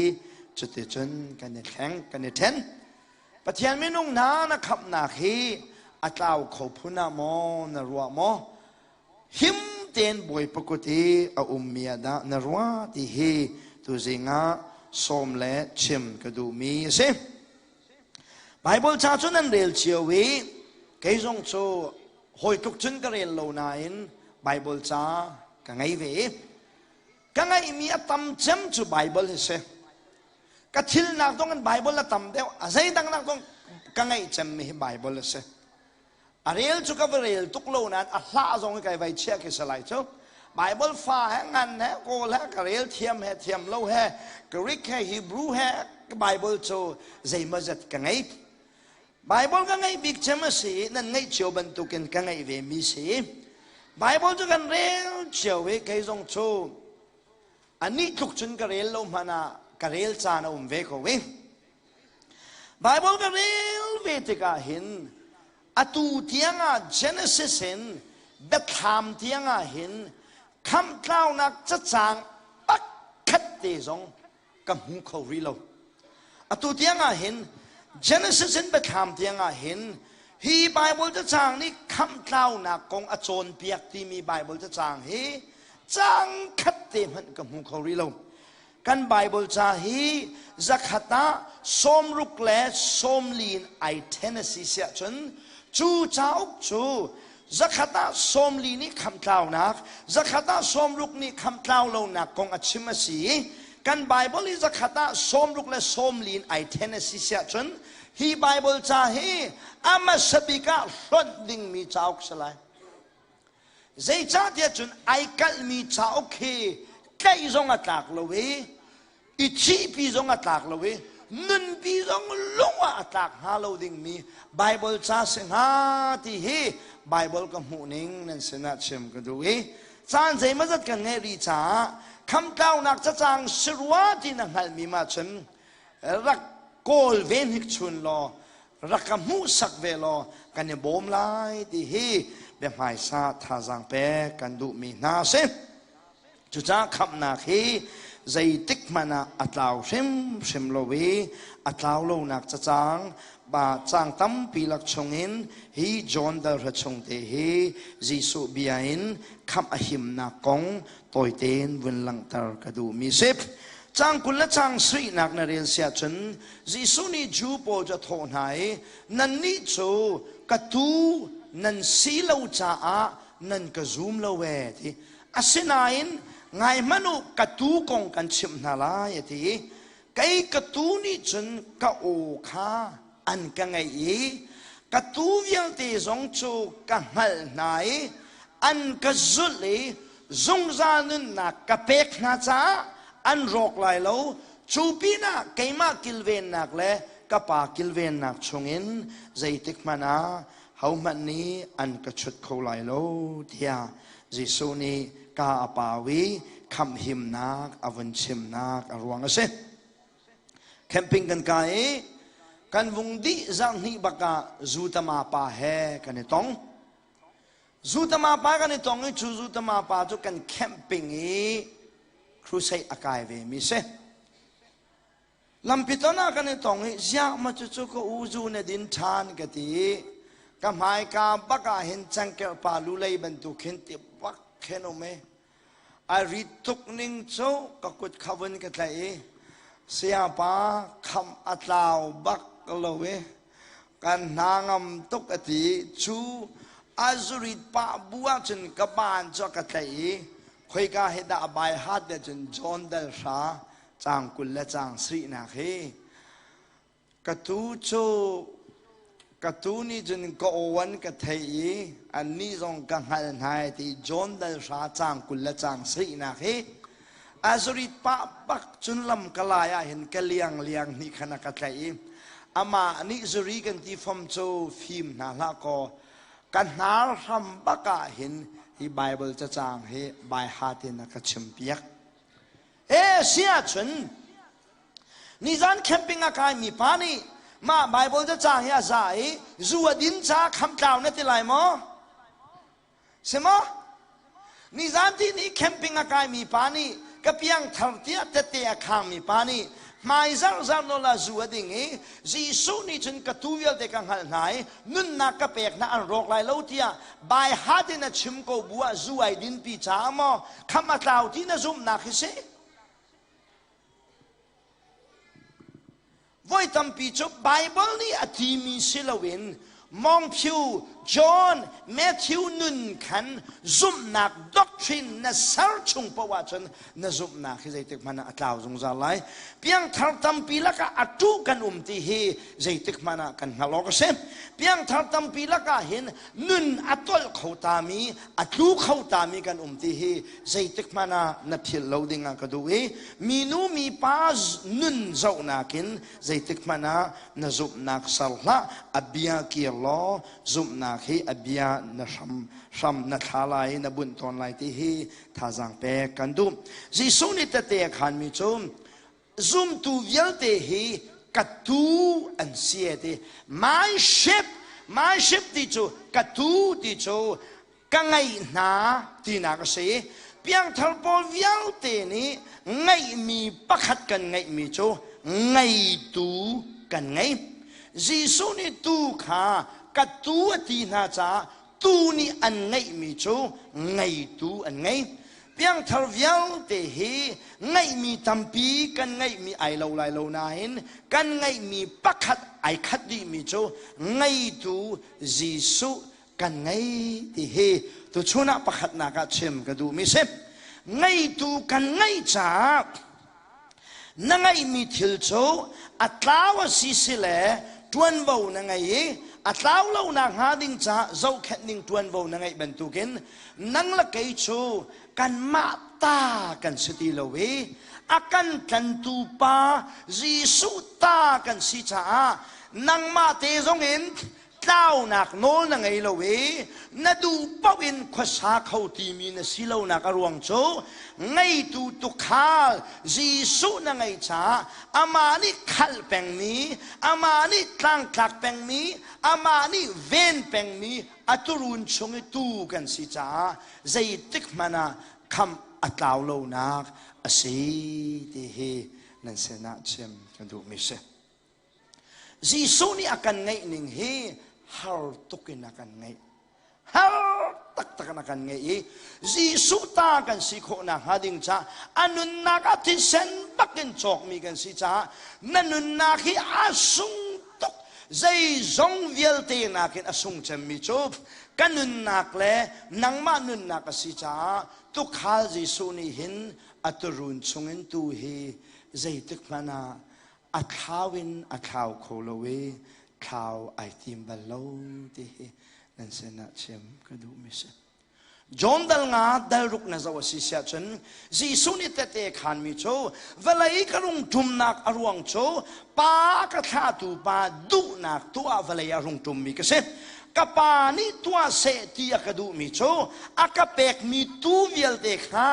cuticun kan i thleng kan i ṭhen. Pathian minung hna na khamhnak hi a tlau kho phun ah maw na ruah maw? Him tein Bawipa kut i a ummi ah dah na ruah ti hi tuzing ah sawm le chim ka duhmi a si. Baibal ca cu nan rel cio i kei zong cu hawi tluk cun ka rel lo nain Baibal ca ka ngei ve i ka ngeihmi a tam cem cu Baibal hi si. Ka thilnak zong in Baibal a tam deuh, a zeidang nak zong ka ngeih cemmi hi Baibal a si. A rel cu ka va rel tuk lo nain a hlah zong hi kai vai chiah khi si lai cu. Bible fa he ngan he kawl he ka rel thiam he thiam lo he Greek he Hebrew he Bible cu zeimawzat ka ngei. Bible ka ngeih bik cem a si i nan ngeih cio bantukin ka ngeih ve mi si. Bible cu kan rel cio i kei zong cu anih tluk cun ka rel lo hmanh ah ka rel caan a um ve ko i Bible ka rel ve tikah hin atu tiangah Genesis in Biathlam tiangah hin khamhtlaunak cacang pakhat te zong ka hmu kho rih lo. Atu tiangah hin Genesis in Biathlam tiangah hin hi Bible cacang nih khamhtlaunak kong a cawnpiak timi Bible cacang hi cang khat te hmanh ka hmu kho rih lo. Kan Bible ca hi zakhat ah 60 le 40 in ai ṭhen a si siah cun cu cauk cu zakhat ah 40 nih khamhtlaunak, zakhat ah 60 nih khamhtlau lonak kong a chim a si i kan Bible hi zakhat ah 60 le 40 in ai ṭhen a si siah cun hi Bible ca hi a hmasa bik ah hlonh dingmi cauk si lai. Zeicahtiah cun ai kalhmi cauk hi tlaih zong a tlak lo i i thihpi zong a tlak lo i nunpi zong lung ah a tlak hnga lo dingmi Bible ca si hnga ti hi Bible ka hmuh ning nan sinah chim ka duh i caan zeimawzat kan ngeih rih caah khamtlaunak cacang si rua ti na hngalhmi mah cun rak kawl ve hnik chun law rak ka hmuhsak ve law kan i bawm lai ti hi biahmaisa thazaang pek kan duhmi hna a si. Cucaah khamhnak hi zeitik hmanh ah a tlau hrimhrim lo i a tlau lonak cacang ba cang tampi lak chungin hi John dalhra chung te hi Jesuh bia in khamh a himnak kong tawitein vun langhter ka duhmi si. Cang 20 le cang sarihnak na rel siah cun Jesuh nih Jew pawl cu a thawh hna i nannih cu ka tuu nan si lo caah nan ka zum lo ee ti. Asinain ngai hmanh u ka tuu kong kan chimh hna lai a ti i kei ka tuu nih cun ka aw kha an ka ngaih i ka tuu vialte zong cu ka hngalh hna i an ka zulh i zungzal nunnak ka pek hna caah an rawk lai lo cu pinah keimah kilvennak le ka pa kilvennak chungin zeitik hmanh ah hohmanh nih an ka chut kho lai lo tiah Jesuh nih ka a pau i khamhhimnak a vun chimnak a ruang a si. Camping kan kai i kan vung dih zarhhnih bak ah Zutama pa he kan i tong. Zutama pa kan i tong i cu Zutama pa cu kan camping i crusade a kai ve mi si. Lampi ton ah kan i tong i ziah ma cucu ka u zu na din ṭhan ka ti i ka hmaika bak ah hin cangkerh pa lulei bantuk khin ti bak khin um i A rit tuk ning cu ka kut kha vun ka tlaih i sayapa khamh a tlau bak lo i kan hna ngam tuk a ti cu a zurit pah bu ahcun ka ban cu a ka tlaih i khoika hi dah a bai hat de cun John dal hra caang 20 le caang sarihnak hi Ka tuu cu ka tuu nih cun ka aw an ka theih i annih zong ka hngalh hna i ti John dal hra caang 20 le caang sarihnak hi. A zurit pah bak cun lam ka lai ah hin ka liang liang nih khan a ka tlaih i amah nih zuri kan ti fom cu fim hna hlah kaw ka hnar hram bak ah hin hi Bible cacang hi bai hat in a ka chimpiak. E si ahcun nizan camping a kaimi pa nih mah Bible cacang hi a za i zu a din ca khamtlau na ti lai maw? Si maw? Nizan ti ni camping a kaimi pa nih ka piangthar tiah tette a khangmi pa nih hmai zarzar nawl ah zu a ding i Jesuh nih cun ka tuu vialte ka hngalh hna i nunnak ka pek hna an rawk lai lo tiah bai hat in a chim ko bu ah zu ai dinpi caah maw kham a tlau ti na zumhnak hi si? Voi tampi cu Baibal nih a timi si loin Mawngphiu, John, Matthew nun khan zumhnak doctrine na ser chung paoh ahcun na zumhnak hi zeitik hmanh ah a tlau zungzal lai. Piangthar tampi lakah a ṭuh kan um ti hi zeitik hmanh ah kan hngalh awk a si. Piangthar tampi lakah hin nun a tolh kho tami, a tlu kho tami kan um ti hi zeitik hmanh ah na philh lo ding ah ka duh i minu mipa nun zohnak in zeitik hmanh ah na zumhnak ser hlah. A bia kir law zumhnak hi a bia na hram hram na thla lai na bunh tawn lai ti hi thazaang pek kan duh. Jesuh nih tete a khanmi cu zumtu vialte hi ka tuu an si e ti. My sheep, my sheep ti cu ka tuu ti cu ka ngeih hna tinak a si. Piangthar pawl vialte nih ngeihmi pakhat kan ngeihmi cu ngeitu kan ngei. Jesuh nih tuu kha ka tuu a ti hna caah tuu nih an ngeihmi cu ngeitu an ngei. Piangthar vialte hi ngeihmi tampi kan ngeihmi ai lo lai lo nain kan ngeihmi pakhat ai khat dihmi cu ngeitu Jesuh kan ngei ti hi tuchun ah pakhatnak ah chim ka duhmi si. Ngeitu kan ngeih caah na ngeihmi thil cu a tlau a si si le ṭuanvo na ngei i a tlau lo nak hnga ding caah zohkhenh ding ṭuanvo na ngeih bantukin nang le kei cu kanmah ta kan si ti lo i a kan tlantu pa Jesuh ta kan si caah nangmah te zongin tlaunak nawl na ngei lo i na duh paoh in khuasa kho timi na si lonak a ruang cu ngeitu tukhal Jesuh na ngei caah amah nih khalh pengmi, amah nih tlangtlak pengmi, amah nih ven pengmi a turun chung i tuu kan si caah zeitik hmanh ah khamh a tlau lonak a si ti hi nan sinah chim ka duhmi si. Jesuh nih a kan ngeih ning hi har tuk in a kan ngeih. Har taktak in a kan ngeih i Jesuh ta kan si khawh nakhnga ding caah a nunnak ah thisen bak in cawkmi kan si caah na nunnak hi a sung tuk. Zeizong vialte nakin a sung cemmi cu ka nunnak le nangmah nunnak a si caah tukhal Jesuh nih hin a turun chungin tu hi zeitik hmanh ah a thlau in a thlau kho lo i thlau ai tim bal lo ti hi nan sinah chim ka duhmi si. John dal nga dal ruk na zoh a si siah cun Jesuh nih tete khanmi cu vawlei ka rung ṭumnak a ruang cu pa ka thlahtu pa duhnak tuah vawlei a rung ṭummi ka si. Ka pa nih tuah seh ti a ka duhmi cu a ka pekmi tuu vialte kha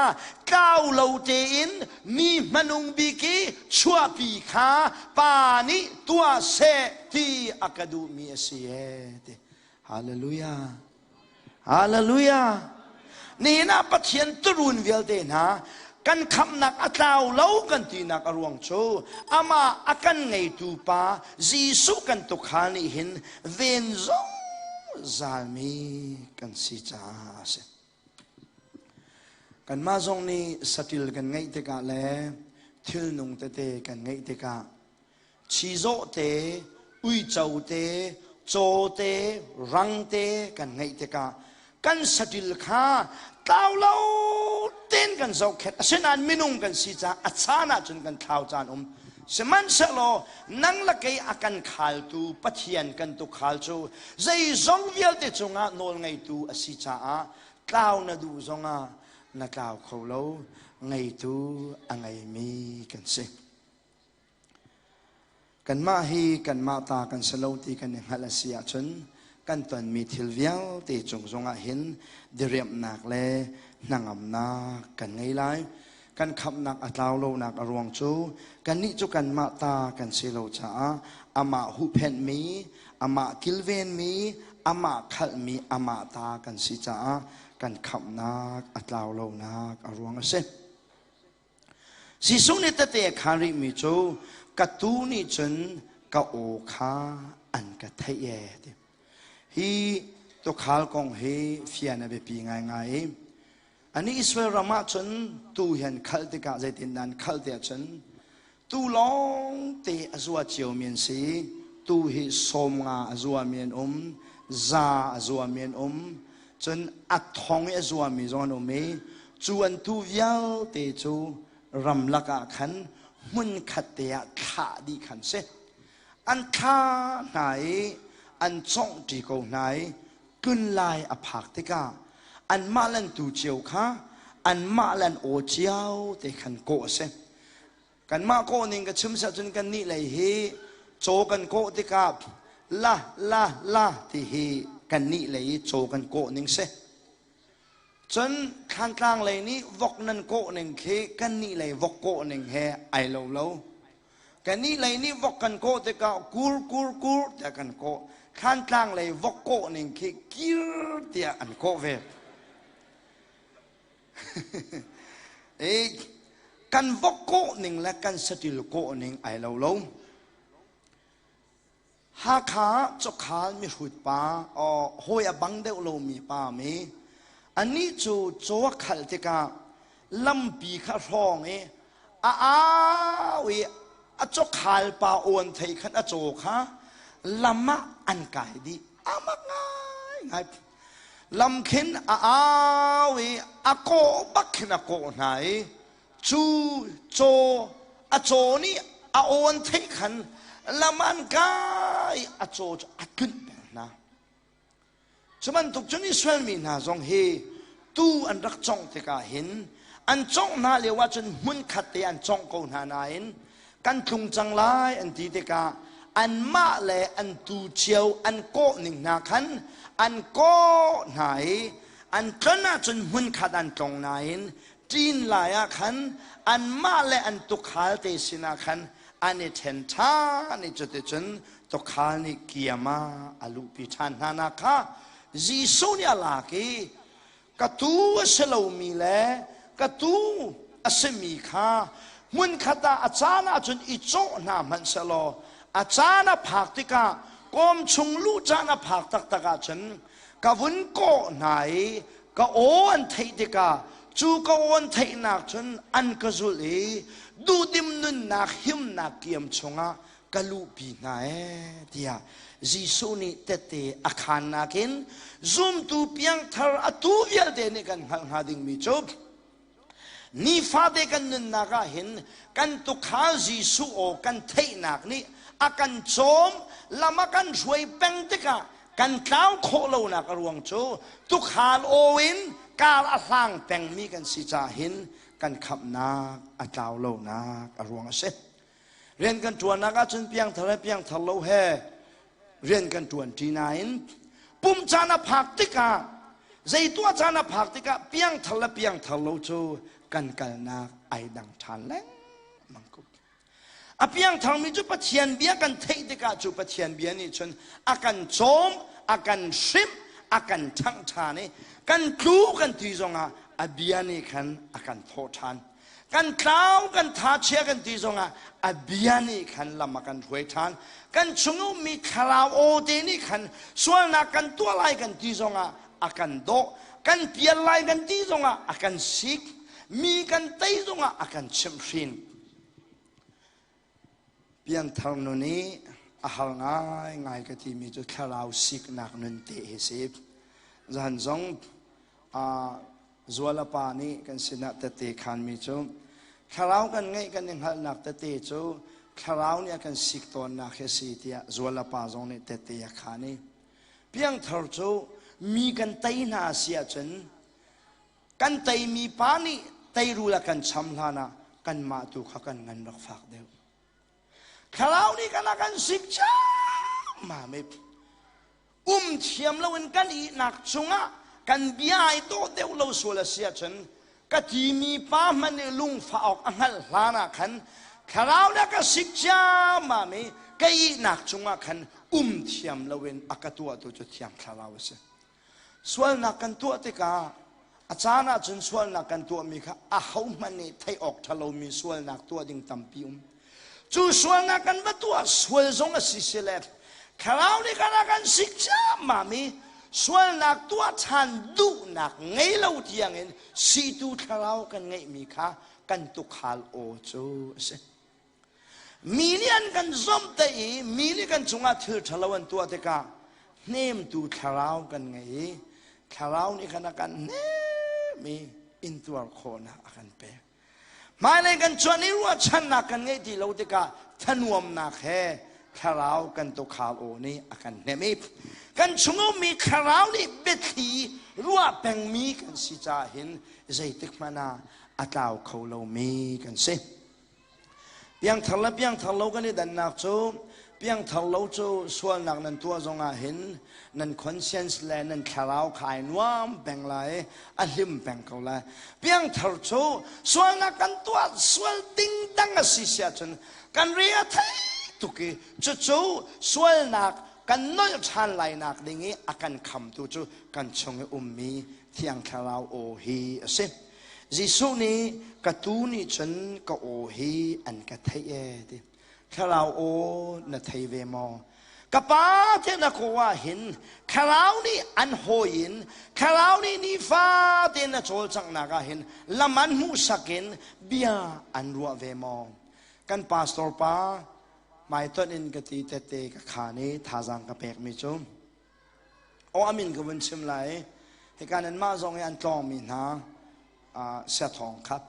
tlau lo tein mi hmanung bik i chuahpi kha pa nih tuah seh ti a ka duhmi a si ee ti. Hallelujah. Hallelujah. Nihin ah Pathian turun vialte hna kan khamhnak a tlau lo kan tinak a ruang cu amah a kan ngeitu pa Jesuh kan tukhal nih hin ven zungzalmi kan si caah a si. Kanmah zong nih saṭil kan ngeih tikah le thilnung tete kan ngeih tikah chizawh te, uico te, caw te, rang te kan ngeih tikah kan saṭil kha tlau lo tein kan zohkhenh. Asinain minung kan si caah a caan ahcun kan thlau caan um. Sihmanhsehlaw nang le kei a kan khaltu Pathian kan tukhal cu zeizong vialte cungah nawlngeitu a si caah tlau na duh zongah na tlau kho lo. ngeitu a ngeimi kan si. Kanmah hi kanmah ta kan si lo ti kan i hngalh a si ahcun kan tonmi thil vialte cung zongah hin diriamhnak le hnangamnak kan ngei lai. Kan khamhnak a tlau lonak a ruang cu kannih cu kanmah ta kan si lo caah amah huhphenhmi, amah kilvenmi, amah khalhmi, amah ta kan si caah kan khamhnak a tlau lonak a ruang a si. Jesuh nih tete a khaan rihmi cu ka tuu nih cun ka aw kha an ka theih ee ti. Hi tuukhal kong hi fian a biapi ngaingai i anih Israel ram ah cun tuu hi an khalh tikah zeitindah an khalh tiah cun tuu lawngte a zua ciomi an si. Tuu hi 50 a zuami an um, 100 a zuami an um, cun a thong i a zuami zong an um i cu an tuu vialte cu ramlak ah khan hmunkhat te ah thlah dih khan si. An thla hna i an cawnghṭi ko hna i tlun lai a phak tikah anmah le an tuu cio kha anmah le an aw cio te khan kawh a si. Kanmah kawh ning ka chim siah cun kannih lei hi caw kan kawh tikah la la la ti hi kannih lei i caw kan kawh ning si. Cun Thlantlang lei nih vok nan kawh ning khi kannih lei vok kawh ning he ai lo lo. Kannih lei nih vok kan kawh tikah kur kur kur tiah kan kawh. Thlantlang lei vok kawh ning khi kir tiah an kawh ve. E, kan vok kawh ning le kan saṭil kawh ning ai lo lo. Hakha chawkhal mihrut pa hawi a bang deuh lomi pa mi anih cu caw a khalh tikah lampi kha hrawng i a au i a chawkhal pa awn thei khan a caw kha lam ah an kai dih amak ngai ngai lam khin a au i a kawh bak khin a kawh hna i Cu caw a caw nih a awn theih khan lam an kai a caw cu a tlunh peng hna. Cu bantuk cun Israel mi hna zong hi tuu an rak congh tikah hin an congh hna lio ah cun hmunkhat te an congh ko hna nain kan tlung cang lai an ti tikah anmah le an tuu cio an kawh ning hna khan an kawh hna i an tlon ahcun hmunkhat an tlong nain ṭin lai ah khan anmah le an tukhal te sinah khan an i ṭhen ṭhan i cuticun tukhal nih kiam ah a luhpi ṭhan hna nak kha Jesuh nih a lak i ka tuu a si lomi le ka tuu a simi kha hmunkhat ah a caan ahcun i cawh hna hmanh sehlaw a caan a phak tikah kawm chung luh caan a phak taktak ahcun ka vun kawh hna i ka aw an theih tikah cu ka aw an theihnak cun an ka zulh i duhdim nunnak himnak kiam chungah ka luhpi hna ee tiah Jesuh nih tette a khaannak in zumtu piangthar atu vialte nih kan hngalh hnga dingmi cu Nifate kan nunnak ah hin kan tukhal Jesuh aw kan theihnak nih a kan cawm, lam a kan hruai peng tikah kan tlau khawh lonak a ruang cu tukhal aw in kar a hlang pengmi kan si caah hin kan khamhnak a tlau lonak a ruang a si. Rian kan ṭuannak ahcun piangthar he piangthar lo he rian kan ṭuan ṭi nain pum caan a phak tikah zei tuah caan a phak tikah piangthar le piangthar lo cu kan kalnak ai dang ṭhan lengmang ko. A piangtharmi cu Pathian bia kan theih tikah cu Pathian bia nih cun a kan cawm, a kan hrimh, a kan ṭhangh ṭhan i kan tlu kan ti zongah a bia nih khan a kan thawh ṭhan. Kan tlau kan tha chia kan ti zongah a bia nih khan lam a kan hruai ṭhan. Kan chung ummi thlarau aw te nih khan sualnak kan tuah lai kan ti zongah a kan dawh. Kan pial lai kan ti zongah a kan sik. Mi kan tei zongah a kan chimhhrin. Piangthar nun i a har ngaingai ka timi cu thlarau siknak nun te hi si. Zan zong Zuala pa nih kan sinah tette khanmi cu thlarau kan ngeih kan i hngalhnak tette cu thlarau nih a kan sik tawnnak hi a si tiah Zuala pa zong nih tette a khan i piangthar cu mi kan tei hna si ahcun kan teimi pa nih. Teirul a kan cham hlan ah kanmah tu kha kan ngan rak fak deuh. Thlarau nih kan a kan sik ciammam i um thiam loin kan ihnak cungah kan bia ai dawh deuh lo sual a si ahcun ka timi pa hmanh nih lungfah awk a hngalh hlan ah khan thlarau nih a ka sik ciammam i ka ihnak cungah khan um thiam loin a ka tuahtu cu thiang thlarau a si. Sualnak kan tuah tikah a caan ahcun sualnak kan tuahmi kha ahohmanh nih theih awk ṭha lomi sualnak tuah ding tampi um. Cu sualnak kan va tuah sual zong a si sile thlarau nih kan a kan sik ciammam i sualnak tuah ṭhan duhnak ngei lo tiangin situ thlarau kan ngeihmi kha kan tukhal aw cu a si. Mi nih an kan zomhtaih i mi nih kan cungah thil ṭhalo an tuah tikah hnemtu thlarau kan ngei i thlarau nih khan a kan hnem i intuar khawhnak a kan pek. Hmailei kan cuan i ruahchannak kan ngeih ti lo tikah thanuamnak he thlarau kan tukhal aw nih a kan hnem i kan chung ummi thlarau nih biathli ruah pengmi kan si caah hin zeitik hmanh ah a tlau kho lomi kan si. Piangthar le piangthar lo kan i dannak cu piangthar lo cu sualnak nan tuah zongah hin nan conscience le nan thlarau kha ai nuam peng lai a hlim peng ko lai. Piangthar cu sualnak kan tuah sual ding dang a si si ahcun kan re a thei tuk i cucu sualnak kan nolh ṭhan lainak ding i a kan khamtu cu kan chung i ummi Thiang Thlarau aw hi a si. Jesuh nih ka tuu nih cun ka aw hi an ka theih ee ti. Thlarau aw na thei ve maw? Ka pa te na ko ah hin thlarau nih an hawi in thlarau nih nifate na cawlcanghnak ah hin lam an hmuhsak in bia an ruah ve maw? Kan pastor pa hmaitonh in ka ti tette ka khaan i thazaang ka pekmi cu Aw a min ka vun chim lai. Hika nanmah zong i an tlawngmi hna siathawng khat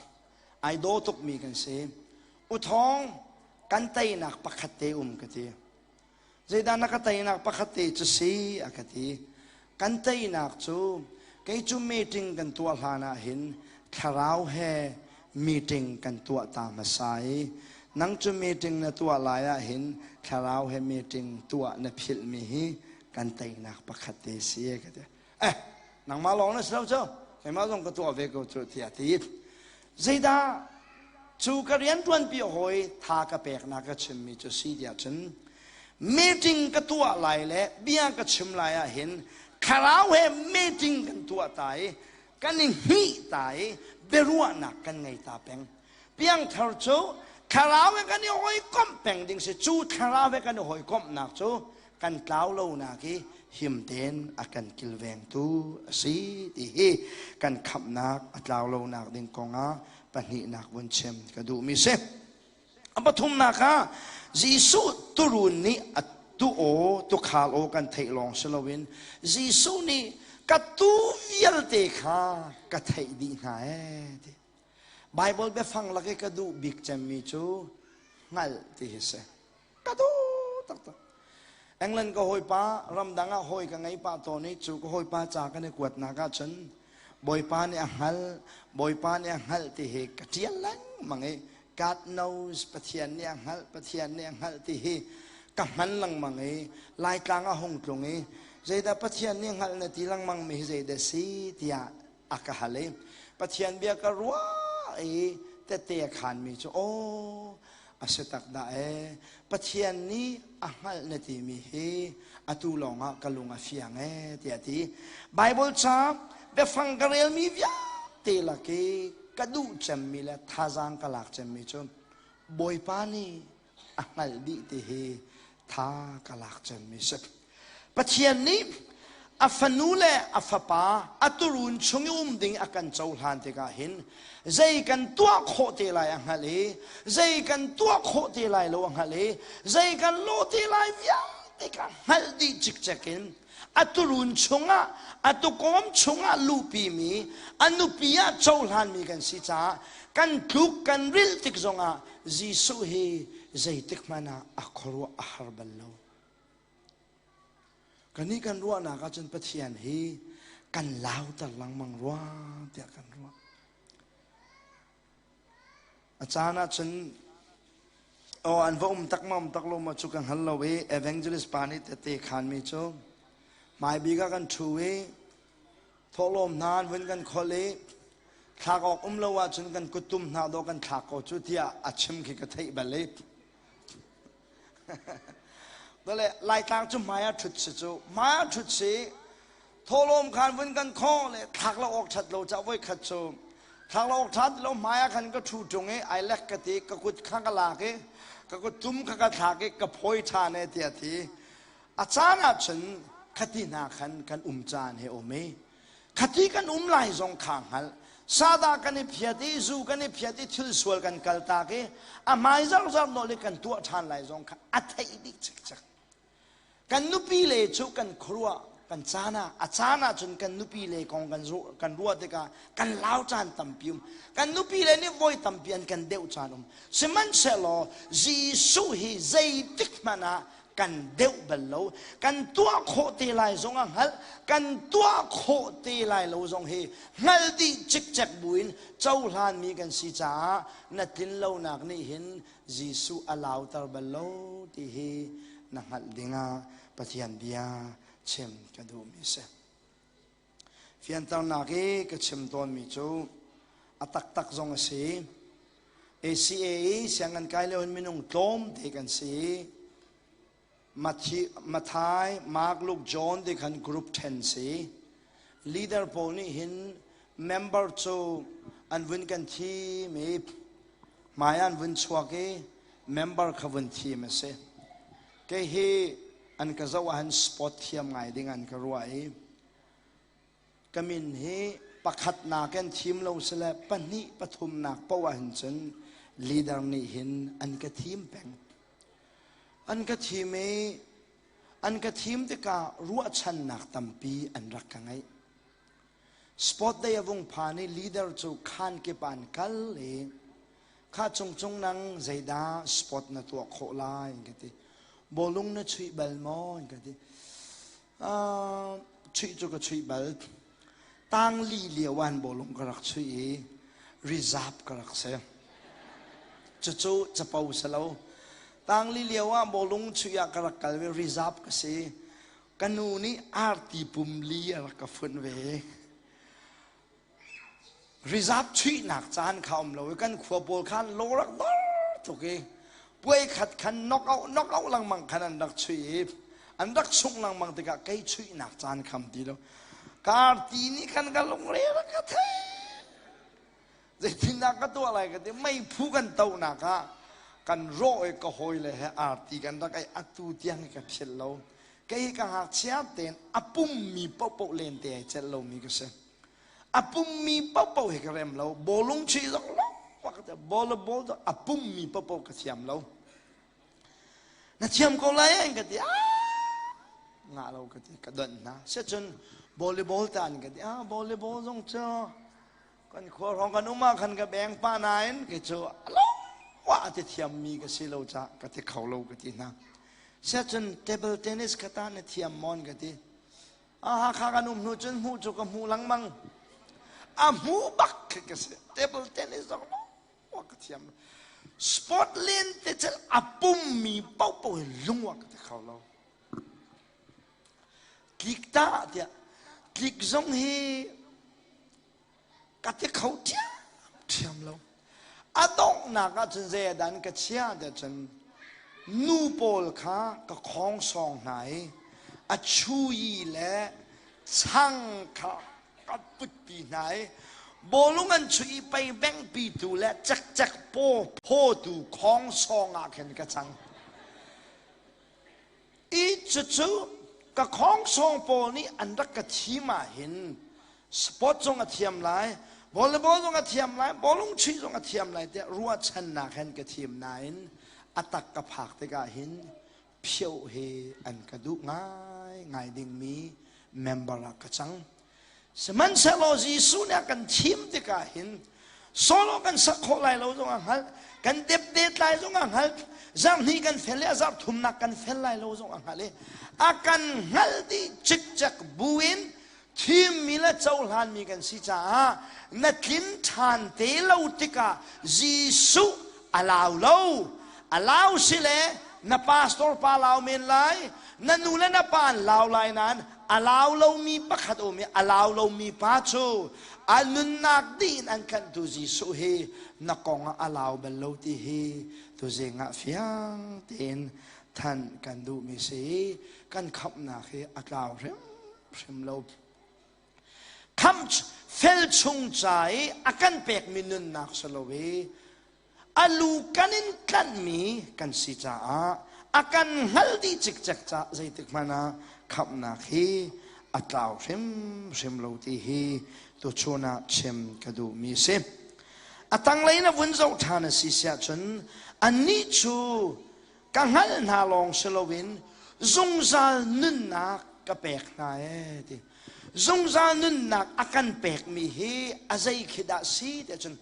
ai daw tukmi kan si. Uthawng kan teinak pakhat te um ka ti. Zeidah na ka teinak pakhat te cu si a ka ti. Kan teinak cu kei cu meeting kan tuah hlan ah hin thlarau he meeting kan tuah ta hmasa i nang cu meeting na tuah lai ah hin thlarau he meeting tuah na philhmi hi kan teinak pakhat te si e ka ti eh nangmah lawng na si lo cu keimah zong ka tuah ve ko cu tiah ti zeidah cu ka rian ṭuanpi hawi tha ka peknak ka chimmi cu si tiah cun meeting ka tuah lai le bia ka chim lai ah hin thlarau he meeting kan tuah ta i kan i hnih ta i biaruahnak kan ngei ta peng piangthar cu thlarau he kan i hawikomh peng ding si cu thlarau he kan i hawikomhnak cu kan tlau lonak i him tein a kan kilvengtu a si ti hi kan khamhnak a tlau lonak ding kongah pahnihnak vun chim ka duhmi si. A pathumnak ah Jesuh turun nih a tu aw tukhal aw kan theih lawng si loin Jesuh nih ka tu vialte kha ka theih dih hna ee ti. Bible biafang lak i ka duh bik cemmi cu hngalh ti hi si. Ka duh taktak. England ka hawipa ramdang ah hawi ka ngei pah tawn i cu ka hawipa ca kan i kuatnak ahcun Bawipa nih a hngalh, Bawipa nih a hngalh ti hi ka ṭial lengmang i God knows Pathian nih a hngalh, Pathian nih a hngalh ti hi ka hman lengmang i Laitlang a hung tlung i zeidah Pathian nih hngalh na ti lengmang mi hi zeidah si tiah a ka hal i Pathian bia ka ruah i tette a khanmi cu aw a si tak dah ee Pathian nih a hngalh na timi hi atu lawngah ka lung a fiang ee tiah a ti Bible ca biafang ka relmi vialte lak i ka duh cemmi le thazaang ka lak cemmi cu Bawipa nih a hngalh dih ti hi tha ka lak cemmi si. Pathian nih a fanu le a fapa a turun chung i um ding a kan cohlan tikah hin zei kan tuah khawh te lai a hngalh i zei kan tuah khawh te lai lo a hngalh i zei kan lawh te lai vialte kha hngalh dih cikcek in a turun chungah a tukawm chungah luhpimi a nupi ah cohlanmi kan si caah kan tluk kan rilh tik zongah Jesuh hi zeitik hmanh ah a khuaruah a har bal lo. Kannih kan ruahnak ahcun Pathian hi kan lauter lengmang rua tiah kan ruah. A caan ahcun aw an va um tak ma um tak lo ma cu ka hngal lo i evangelist pa nih tette khanmi cu hmaibik ah kan ṭhu i thawhlawm hna an vun kan kholh i thlak awk um lo ahcun kan kuttum hna dawh kan thlak ko cu tiah a chim khi ka theih bal i Tole Laitlang cu hmai ah ṭhut si cu hmai ah ṭhut si thawhlawm khan vun kan khawh le thlak lo awk ṭhat lo ca voi khat cu thlak lo awk ṭhat lo hmai ah khan ka ṭhu ṭung i ai lek ka ti ka kut kha ka lak i ka kut tum kha ka thlak i ka phawi ṭhan e tiah ti a caan ah cun khati hna khan kan um caan he um i Khati kan um lai zong kha hngalh. Sadah kan i phiat i zu kan i phiat i thil sual kan kaltak i a hmai zarzar nawl i kan tuah ṭhan lai zong kha a theih dih cikcek. Kan nupi le cu kan khuaruah kan caan ah a caan ah cun kan nupi le kong kan kan ruah tikah kan lau caan tampi um. Kan nupi le nih voi tampi an kan deuh caan um. Sihmanhsehlaw Jesuh hi zeitik hmanh ah kan deuh bal lo kan tuah khawh te lai zong a hngalh kan tuah khawh te lai lo zong hi hngal dih cikcek buin cohlanmi kan si caah na tlin lonak nih hin Jesuh a lauter bal lo ti hi na hngalh dingah Pathian bia chim ka duhmi si. Fianternak i ka chim tawnmi cu a taktak zong a si. ACA i sianginn kai lio in minung tlawmte kan si. Mathai, Mark, Luke, John ti khan group then si. Leader pawl nih hin member cu an vun kan thim i hmai an vun chuak i member kha vun thim a si. Kei hi an ka zoh ah hin sport thiam ngai ding an ka ruah i Ka min hi pakhatnak in thim lo sile pahnih pathumnak poah hin cun leader nih hin an ka thim peng. An ka thim i an ka thim tikah ruahchannak tampi an rak ka ngeih. Sport day a vung phan i leader cu khan kip an kal i kha cungcung nang zeidah sport na tuah khawh lai an ka ti. Bawlung na chuih bal maw an ka ti. Chuih cu ka chuih bal. Tangli lio ah bawlung ka rak chuih i reserve ka rak si. Cucu capo si lo. Tangli lio ah bawlung chuih ah ka rak kal ve reserve ka si. Ka nu nih arti pum li a rak ka funh ve. Reserve chuihnak caan kha um lo i kan khua pawl khan lawng rak dor tuk i puai khat khan knock out knock out lengmang khan an rak chuih i an rak sungh lengmang tikah kei chuihnak caan kham ti lo karti nih khan ka lungre rak ka thei zeitindah ka tuah lai ka ti meiphu kan tonak ah kan rawh i ka hawi le he arti kan rak ei atu tiang ka philh lo kei ka ngakchia tein a pummi paohpaoh len te ai celh lomi ka si A pummi paohpaoh hi ka rem lo. Bawlung chuih zong lawng ka ti. Ball ball zong a pummi paohpaoh ka thiam lo. Na thiam ko lai an ka ti. Ah! Ngah lo ka ti. Ka donh hna. Sicun volleyball ta an ka ti. Ah, volleyball zong cu kan khua hrawng kan um ah khan ka beng pa nain kei cu lo a ti thiammi ka si lo ca ka ti kho lo ka ti hna. Sicun table tennis ka ta na thiam mon ka ti. Hakha kan um hnu cun hmuh cu ka hmu lengmang. A hmu bak khi ka si. Table tennis zong lo ka thiam. Sport len te cel a pummi paohpaoh hi lungwa ka ti kho lo. Tlik ta tiah tlik zong hi ka ti kho ṭhiamṭhiam lo. A donghnak ah cun zei dan ka chia tiah cun nu pawl kha ka khawng sawng hna i a chui le chang kha ka putpi hna i bawlung an chuih i pei bengpi tu le cekcek paw phawtu khawng sawng ah khin ka cang. I cucu ka khawngsawng pawl nih an rak ka thim ah hin sport zong a thiam lai, volleyball zong a thiam lai, bawlung chuih zong a thiam lai tiah ruahchannak hen ka thim nain a tak ka phak tikah hin phioh hi an ka duh ngai ngai dingmi member ah ka cang. Sihmanhsehlaw Jesuh nih a kan thim tikah hin solo kan sak khawh lai lo zong a hngalh, kan depdet lai zong a hngalh, zarhhnih kan fel i a zarh thumnak kan fel lai lo zong a hngalh i a kan hngalh dih cikcek buin Thimmi le cohlanmi kan si caah na tlin ṭhan te lo tikah Jesuh a lau lo. A lau si le na pastor pa lau men lai, na nu le na pa an lau lai nain a lau lomi pakhat um i a lau lomi pa cu a nunnak dih in an tlanhtu Jesuh hi na kong ah a lau bal lo ti hi tuzing ah fiang tein thanh kan duhmi si. Kan khamhnak hi a tlau hrimhrim lo. Khamh fel chung ca i a kan pekmi nunnak si lo i a lu kan in tlanhmi kan si caah a kan hngalh dih cikcek caah zeitik hmanh ah khamhnak hi a tlau hrimhrim lo ti hi tuchun ah chim ka duhmi a si. A tanglei na vun zoh ṭhan a si siah cun annih cu ka hngalh hna lawng si loin zungzal nunnak ka pek hna ee ti. Zungzal nunnak a kan pekmi hi a zei khi dah si tiah cun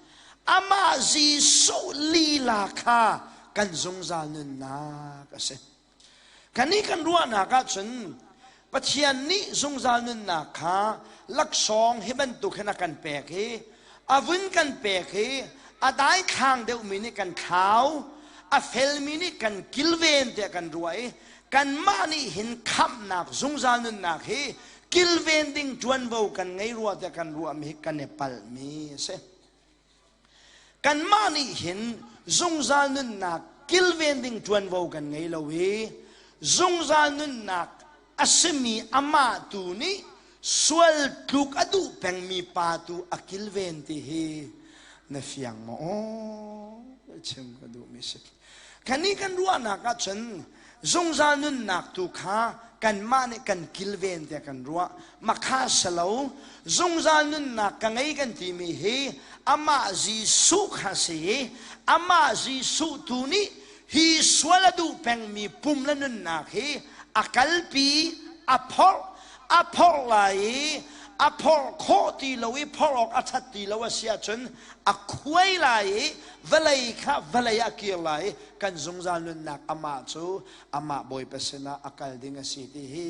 amah Jesuh lila kha kan zungzal nunnak a si. Kannih kan ruahnak ahcun Pathian nih zungzal nunnak kha laksawng hi bantuk hin a kan pek i a vun kan pek i a daithlang deuhmi nih kan thlau, a felmi nih kan kilven tiah kan ruah i kanmah nih hin khamhnak zungzal nunnak hi kilven ding ṭuanvo kan ngei rua tiah kan ruahmi hi kan i palhmi a si. Kanmah nih hin zungzal nunnak kilven ding ṭuanvo kan ngei lo i zungzal nunnak a simi amah tu nih sual tluk a duh pengmi pa tu a kilven ti hi na fiang maw? Aw, chim ka duhmi si. Kannih kan ruahnak ahcun zungzal nunnak tu kha kanmah nih kan kilven tiah kan ruah. Makha salo zungzal nunnak ka ngei kan timi hi amah Jesuh kha si i amah Jesuh tu nih hi sual a duh pengmi pum le nunnak hi a kalpi, a phorh, a phorh lai i a phorh khawh ti lo i phorh awk a ṭhat ti lo a si ahcun a khuai lai i vawlei kha vawlei ah kir lai i kan zungzal nunnak amah cu amah Bawipa sinah a kal ding a si ti hi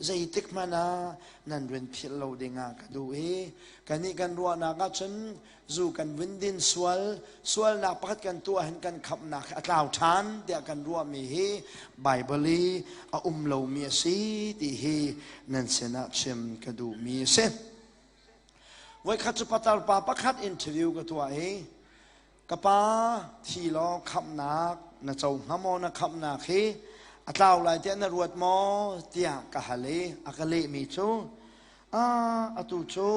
zeitik hmanh ah nan run philh lo dingah ka duh i kannih kan ruahnak ahcun zu kan vun din sual sualnak pakhat kan tuah hin kan khamhnak a tlau ṭhan tiah kan ruahmi hi Baibal i a um lomi a si ti hi nan sinah chim ka duhmi a si. Voikhat cu patar pa pakhat interview ka tuah i ka pa thi law khamhnak na co hnga maw na khamhnak hi a tlau lai tiah na ruat maw tiah ka hal i a ka lehmi cu ah atu cu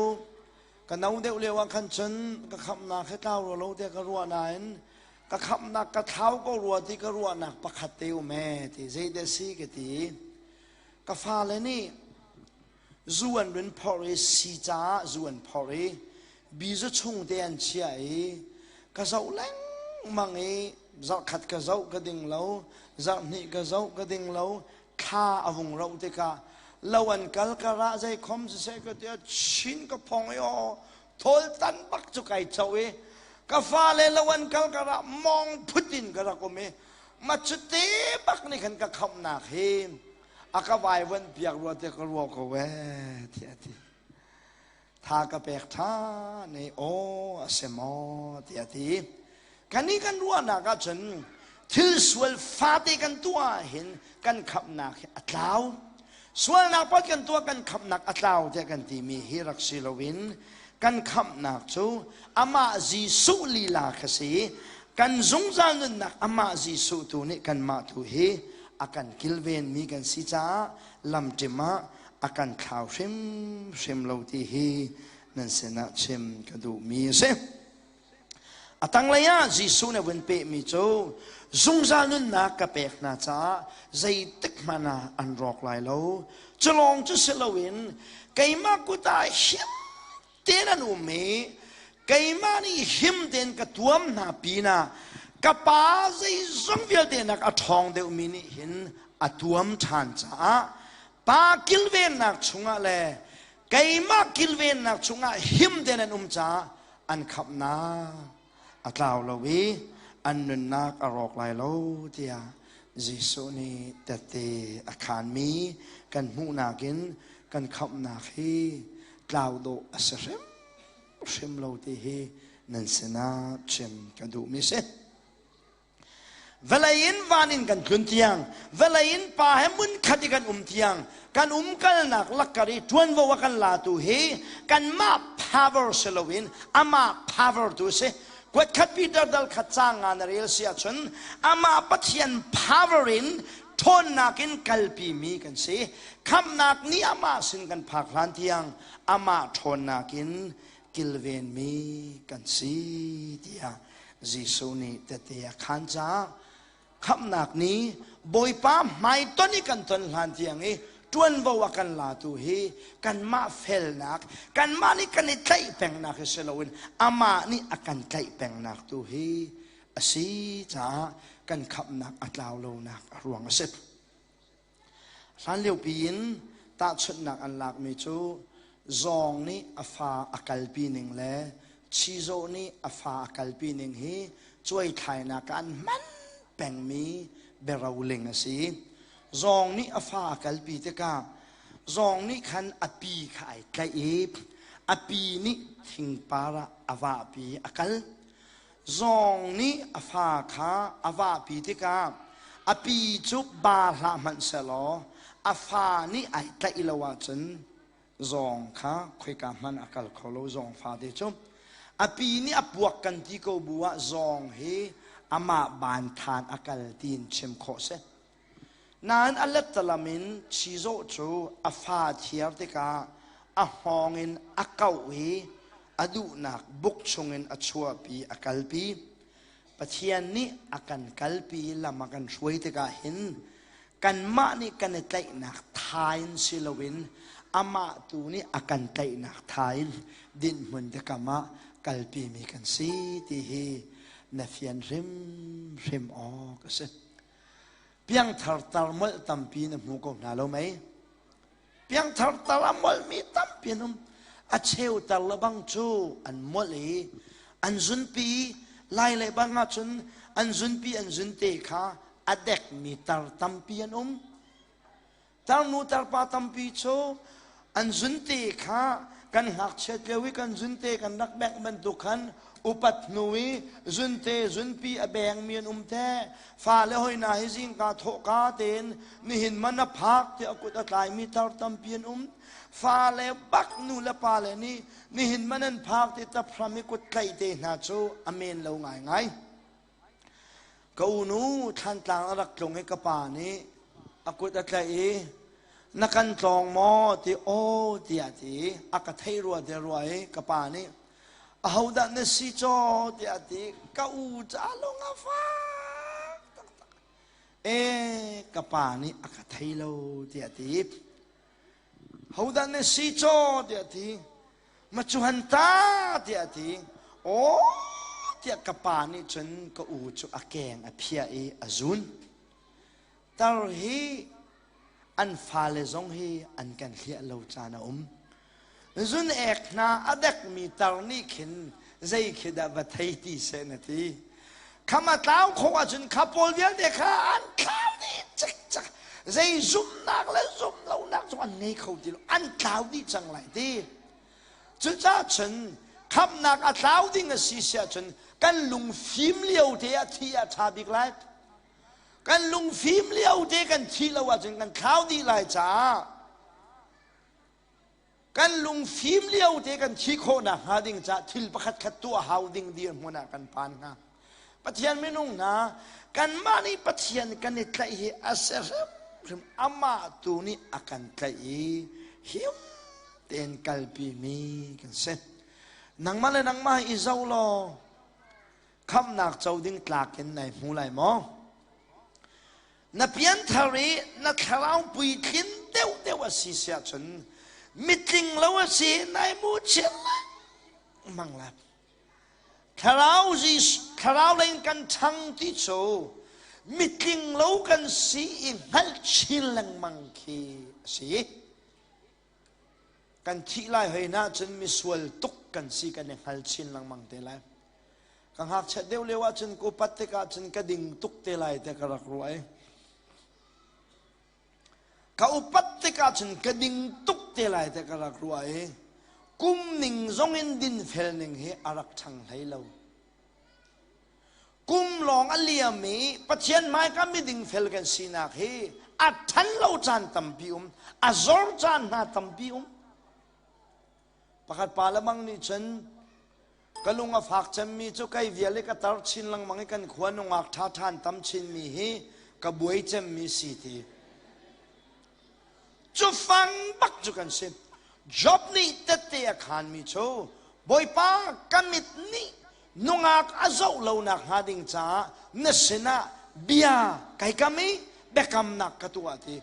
ka no deuh lio ah khan cun ka khamhnak hi tlau rua lo tiah ka ruah nain ka khamhnak ka thlau ko rua ti ka ruahnak pakhat te um ee ti zeidah si ka ti ka fale nih Zu an run phorh i si caah zu an phorh i bizu chung te an chiah i ka zoh lengmang i zarhkhat ka zoh ka ding lo, zarhhnih ka zoh ka ding lo, thla a vung roh tikah lo an kal ka rah zeikhom siseh ka ti chin ka phong i aw thawl tan bak cu kai cho i ka fale lo an kal ka rah mong phut in ka rak um i ma cu te bak nih khan ka khamhnak hi a ka vaivuanh piak rua te ka ruah ko ee tiah a ti. Tha ka pek ṭhan i aw a si maw tiah a ti. Kannih kan ruahnak ahcun thil sual fate kan tuah ahhin kan khamhnak hi a tlau. Sualnak pot kan tuah kan khamhnak a tlau tiah kan timi hi rak si loin kan khamhnak cu amah Jesuh lila kha si. Kan zungzal nunnak amah Jesuh tu nih kanmah tu hi a kan kilvenmi kan si caah lamṭim ah a kan thlau hrimhrim lo ti hi nan sinah chim ka duhmi a si. A tanglei ah Jesuh nih a vun pehmi cu zungzal nunnak ka pek hna caah zeitik hmanh ah an rawk lai lo. Cu lawng cu si loin keimah kut ah him tein an um i keimah nih him tein ka tuam hna pinah ka pa zeizong vialte nak a ṭhawng deuhmi nih hin a tuam ṭhan caah pa kilvennak chungah le keimah kilvennak chungah him tein an um caah an khamhnak a tlau lo i an nunnak a rawk lai lo tiah Jesuh nih tette a khaanmi kan hmuhnak in kan khamhnak hi. tlau dawh a si hrim hrim lo ti hi nan sinah chim ka duhmi si. Vawlei in van in kan tlun tiang, vawlei in pa he mun khat i kan um tiang, kan umkalnak lakkar i ṭuanvo a kan latu hi kanmah power si loin amah power tu a si. Kuatkhat Peter dal khat caang nga na rel si ahcun amah Pathian power in ṭhawnnak in kalpi mi kan si. Khamhnak nih amah sin kan phak hlan tiang amah ṭhawnnak in kilvenmi kan si tiah Jesuh nih tehte a khaan caah khamhnak ni Bawipa hmaiton i kan ton hlan tiang i ṭuanvo a kan latu hi kanmah felnak kanmah nih kan i tlaih pengnak hi si loin amah nih a kan tlaih pengnak tu hi a si caah kan khamhnak a tlau lonak a ruang a si. Hlanliopi in tahchunhnak an lakmi cu zawng nih a fa a kalpi ning le chizawh nih a fa a kalpi ning hi cuaithlainak ah an hman pengmi biaroling a si. Zawng nih a fa a kalpi tikah zawng nih khan a pi kha ai tlaih i a pi nih thingpar ah a vahpi a kal. Zawng nih a fa kha a vahpi tikah a pi cu ba hlah hmanh sehlaw a fa nih ai tlaih lo ahcun zawng kha khoika hmanh a kal kho lo zawng fate cu. A pi nih a puak kan ti ko bu ah zawng hi amah ban than a kal tiin chim khawh si. Nain a lettalam in chizawh cu a fa thiar tikah a hngawng in a kauh i a duhnak buk chungin a chuahpi a kalpi. Pathian nih a kan kalpi lam a kan hruai tikah hin kanmah nih kan i tlaihnak tha in si loin amah tu nih a kan tlaihnak tha in dinhmun biakam ah kalpimi kan si ti hi na fian hrimhrim awk a si. Piangthar tar molh tampi na hmu ko hna lo mei? Piangthar tar a molhmi tampi an um. A cheu tar le bang cu an molh i an zunpi lai le bang ahcun an zunpi an zunte kha a dekmi tar tampi an um. Tarnu tarpa tampi cu an zunte kha kan ngakchiat lio i kan zunte kan rak bengh bantuk khan upat hnu i zunte zunpi a bengmi an um te. Fale hoi hna hi zingka thawhka tein nihin man a phak tiah a kut a tlaimi tar tampi an um. Fale bak nu le pale nih nihin man an phak ti taphram i kut tlaih te hna cu a men lo ngaingai. Ka unu Thlantlang a rak tlung i ka pa nih a kut a tlaih i na kan tlawng maw ti aw tiah ti a ka thei rua te rua i ka pa nih ahodah na si caw tiah ti ka u ca lung a fak taktak e ka pa nih a ka thei lo tiah ti Hodah na si caw tiah a ti. Macuhan ta tiah a ti. Aw tiah ka pa nih cun ka u cu a keng a phiah i a zun. Tar hi an fale zong hi an kan hliah lo caan a um. Zun ek hna a dekmi tar nih khin zei khi dah va thei ti seh na ti. Kham a tlau kho ahcun kha pawl vialte kha an tlau dih cikcek. Zei zumhnak le zumhlonak cu an ngei kho ti lo. An tlau dih cang lai ti. Cucaah cun khamhnak a tlau ding a si si ahcun kan lungfim lio te ah thi a ṭha bik lai. Kan lungfim lio te kan thih lo ahcun kan thlau dih lai caah Kan lungfim lio te kan thi khawh nakhnga ding caah thil pakhat khat tuah hau ding dirhmun ah kan phan hnga. Pathian minung hna, kanmah nih Pathian kan i tlaih hi a si hrimhrim amah tu nih a kan tlaih i him tein kalpi mi kan si. Nangmah le nangmah i zoh law khamhnak co ding tlak in nai hmu lai maw? Na pianthar i na thlarau puitlin deuhdeuh a si si ahcun mitling lo a si nai mu chin lengmang lai. Thlarau thlarau lei in kan ṭhang ti cu mitling lo kan si i hngalh chin lengmang khi a si. Kan thih lai hoi na cun misual tuk kan si kan i hngal chin lengmang te lai. Ka ngakchiat deuh lio ahcun ka upat tikah cun ka ding tuk te lai te ka rak ruah i ka upat tikah cun ka ding tuk te lai te ka rak ruah i. Kum ning zong in dinfel ning hi a rak ṭhang hlei lo. Kum lawng a liam i Pathian hmaika midingfel kan sinak hi a ṭhan lo caan tampi um, a zor caan hna tampi um. Pakhat pa le mang nih cun ka lung a fak cemmi cu kei vial i ka tar chin lengmang i kan khua nungak ṭha ṭhan tam chinmi hi ka buai cemmi si ti. Cu fang bak cu kan si. Job nih tette a khaanmi cu Bawipa ka mit nih nungak a zoh lonak hnga ding caah na sinah bia kai kam i biakamnak ka tuah ti.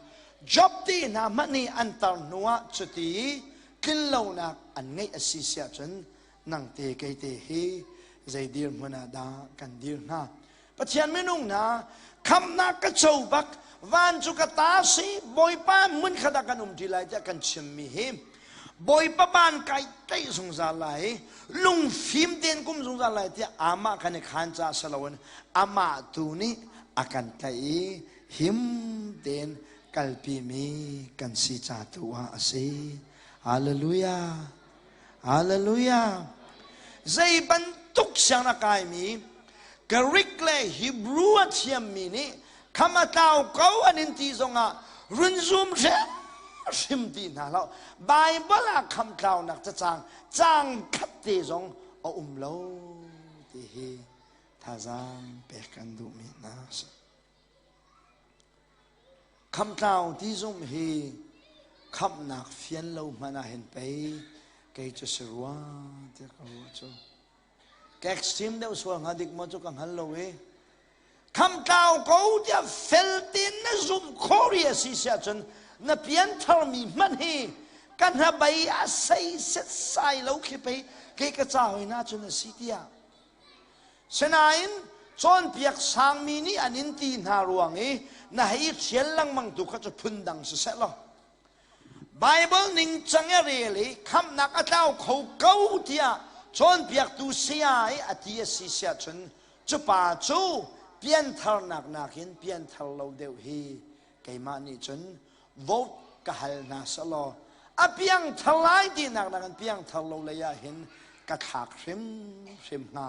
Job ti hna hmanh nih an tar hnuah cuti tlinlonak an ngeih a si siah cun nang te kei te hi zei dirhmun ah dah kan dir hnga? Pathian minung hna khamnak ka co bak van cu ka ta si Bawipa hmun khat ah kan um ṭi lai tiah kan chimmi hi Bawipa ban kai tlaih zungzal lai lungfim tein kum zungzal lai tiah amah kan i khaan caah si loin amah tu nih a kan tlaih i him tein kalpimi kan si ca tu ah a si. Hallelujah. Hallelujah. Zei bantuk siang a kaimi Greek le Hebrew a thiammi nih kham a tlau ko an in ti zongah run zum hrim ti hna hlah. Bible ah kham tlaunak cacang cang khat te zong a um lo ti hi thazaang pek kan duhmi hna a si. Khamhtlau ti zumh hi khamhnak fian lo hmanh ah hin pei kei cu si rua tiah ka ruah cu. Ka extreme deuh sual hnga dik maw cu ka hngal lo i khamhtlau ko tiah fel tein na zumh khawh ri a si siah cun na piantharmi hmanh hi ka hnabei a sei setsai lo khi pei kei ka ca hoi na cun a si tiah Sinain cawnpiak sangmi nih an in ti hna ruang i na hei ṭhial lengmang tu kha cu phundang siseh law Baibal ningcang i rel i khamhnak a tlau kho ko tiah cawnpiaktu saya i a ti a si siah cun cu pa cu piantharnak nakin pianthar lo deuh hi keimah nih cun vote ka hal hna selaw a piangthar lai tinak nakin piangthar lo lei ah hin ka thlak hrimhrim hnga.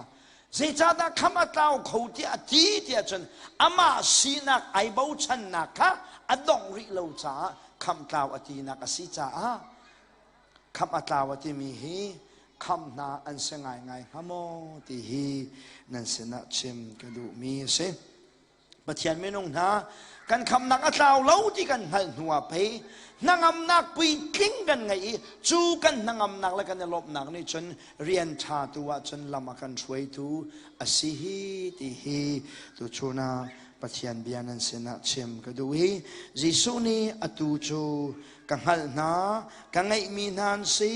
Zeicahdah kham a tlau kho tiah a ti tiah cun amah sinak ai bochannak kha a dongh rih lo caah khamh tlau a tinak a si caah khamh a tlau a timi hi khamh hna an si ngaingai hnga maw ti hi nan sinah chim ka duhmi a si. Pathian minung hna kan khamnak a tlau lo ti kan hngalh hnu ah pei hnangamnak puitling kan ngeih i cu kan hnangamnak le kan i lawmhnak nih cun rian ṭha tu ah cun lam a kan hruaitu a si hi ti hi tuchun ah Pathian bia nan sinah chim ka duh i Jesuh nih atu cu ka hngalh hna ka ngeihmi hna an si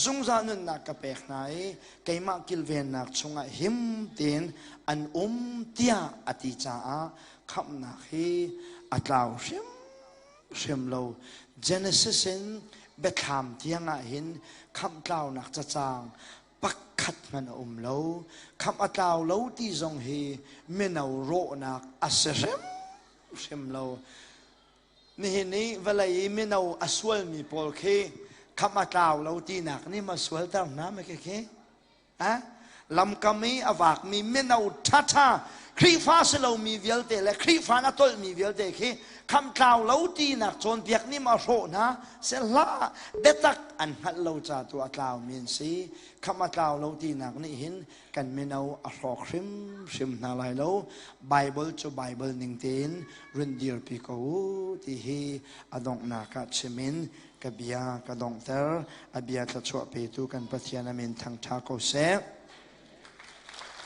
zungzal nunnak ka pek hna i keimah kilvennak chungah him tein an um tiah a ti caah khamhnak hi a tlau hrimhrim lo. Genesis in biathlam tiangah hin khamh tlaunak cacang pakhat hmanh a um lo. Khamh a tlau lo ti zong hi mino rawhnak a si hrimhrim lo. Nihin i vawlei i mino a sualmi pawl khi khamh a tlau lo tinak nih ma sualter hna ma khi khi? Eh? Lamkam i a vakmi mino ṭhaṭha Khrihfa si lomi vialte le Khrihfa na tolhmi vialte khi khamh tlau lo tinak cawnpiak nih ma hrawh hna se hlah biatak an hngalh lo ca tu a tlaumi an si khamh a tlau lo tinak nih hin kan mino a hrawk hrimhrim hna lai lo. Bible cu Bible ning tein run dirpi ko u ti hi a donghnak ah chim in ka bia ka donghter. A bia thluachuah petu kan Pathian a min thangṭha ko seh.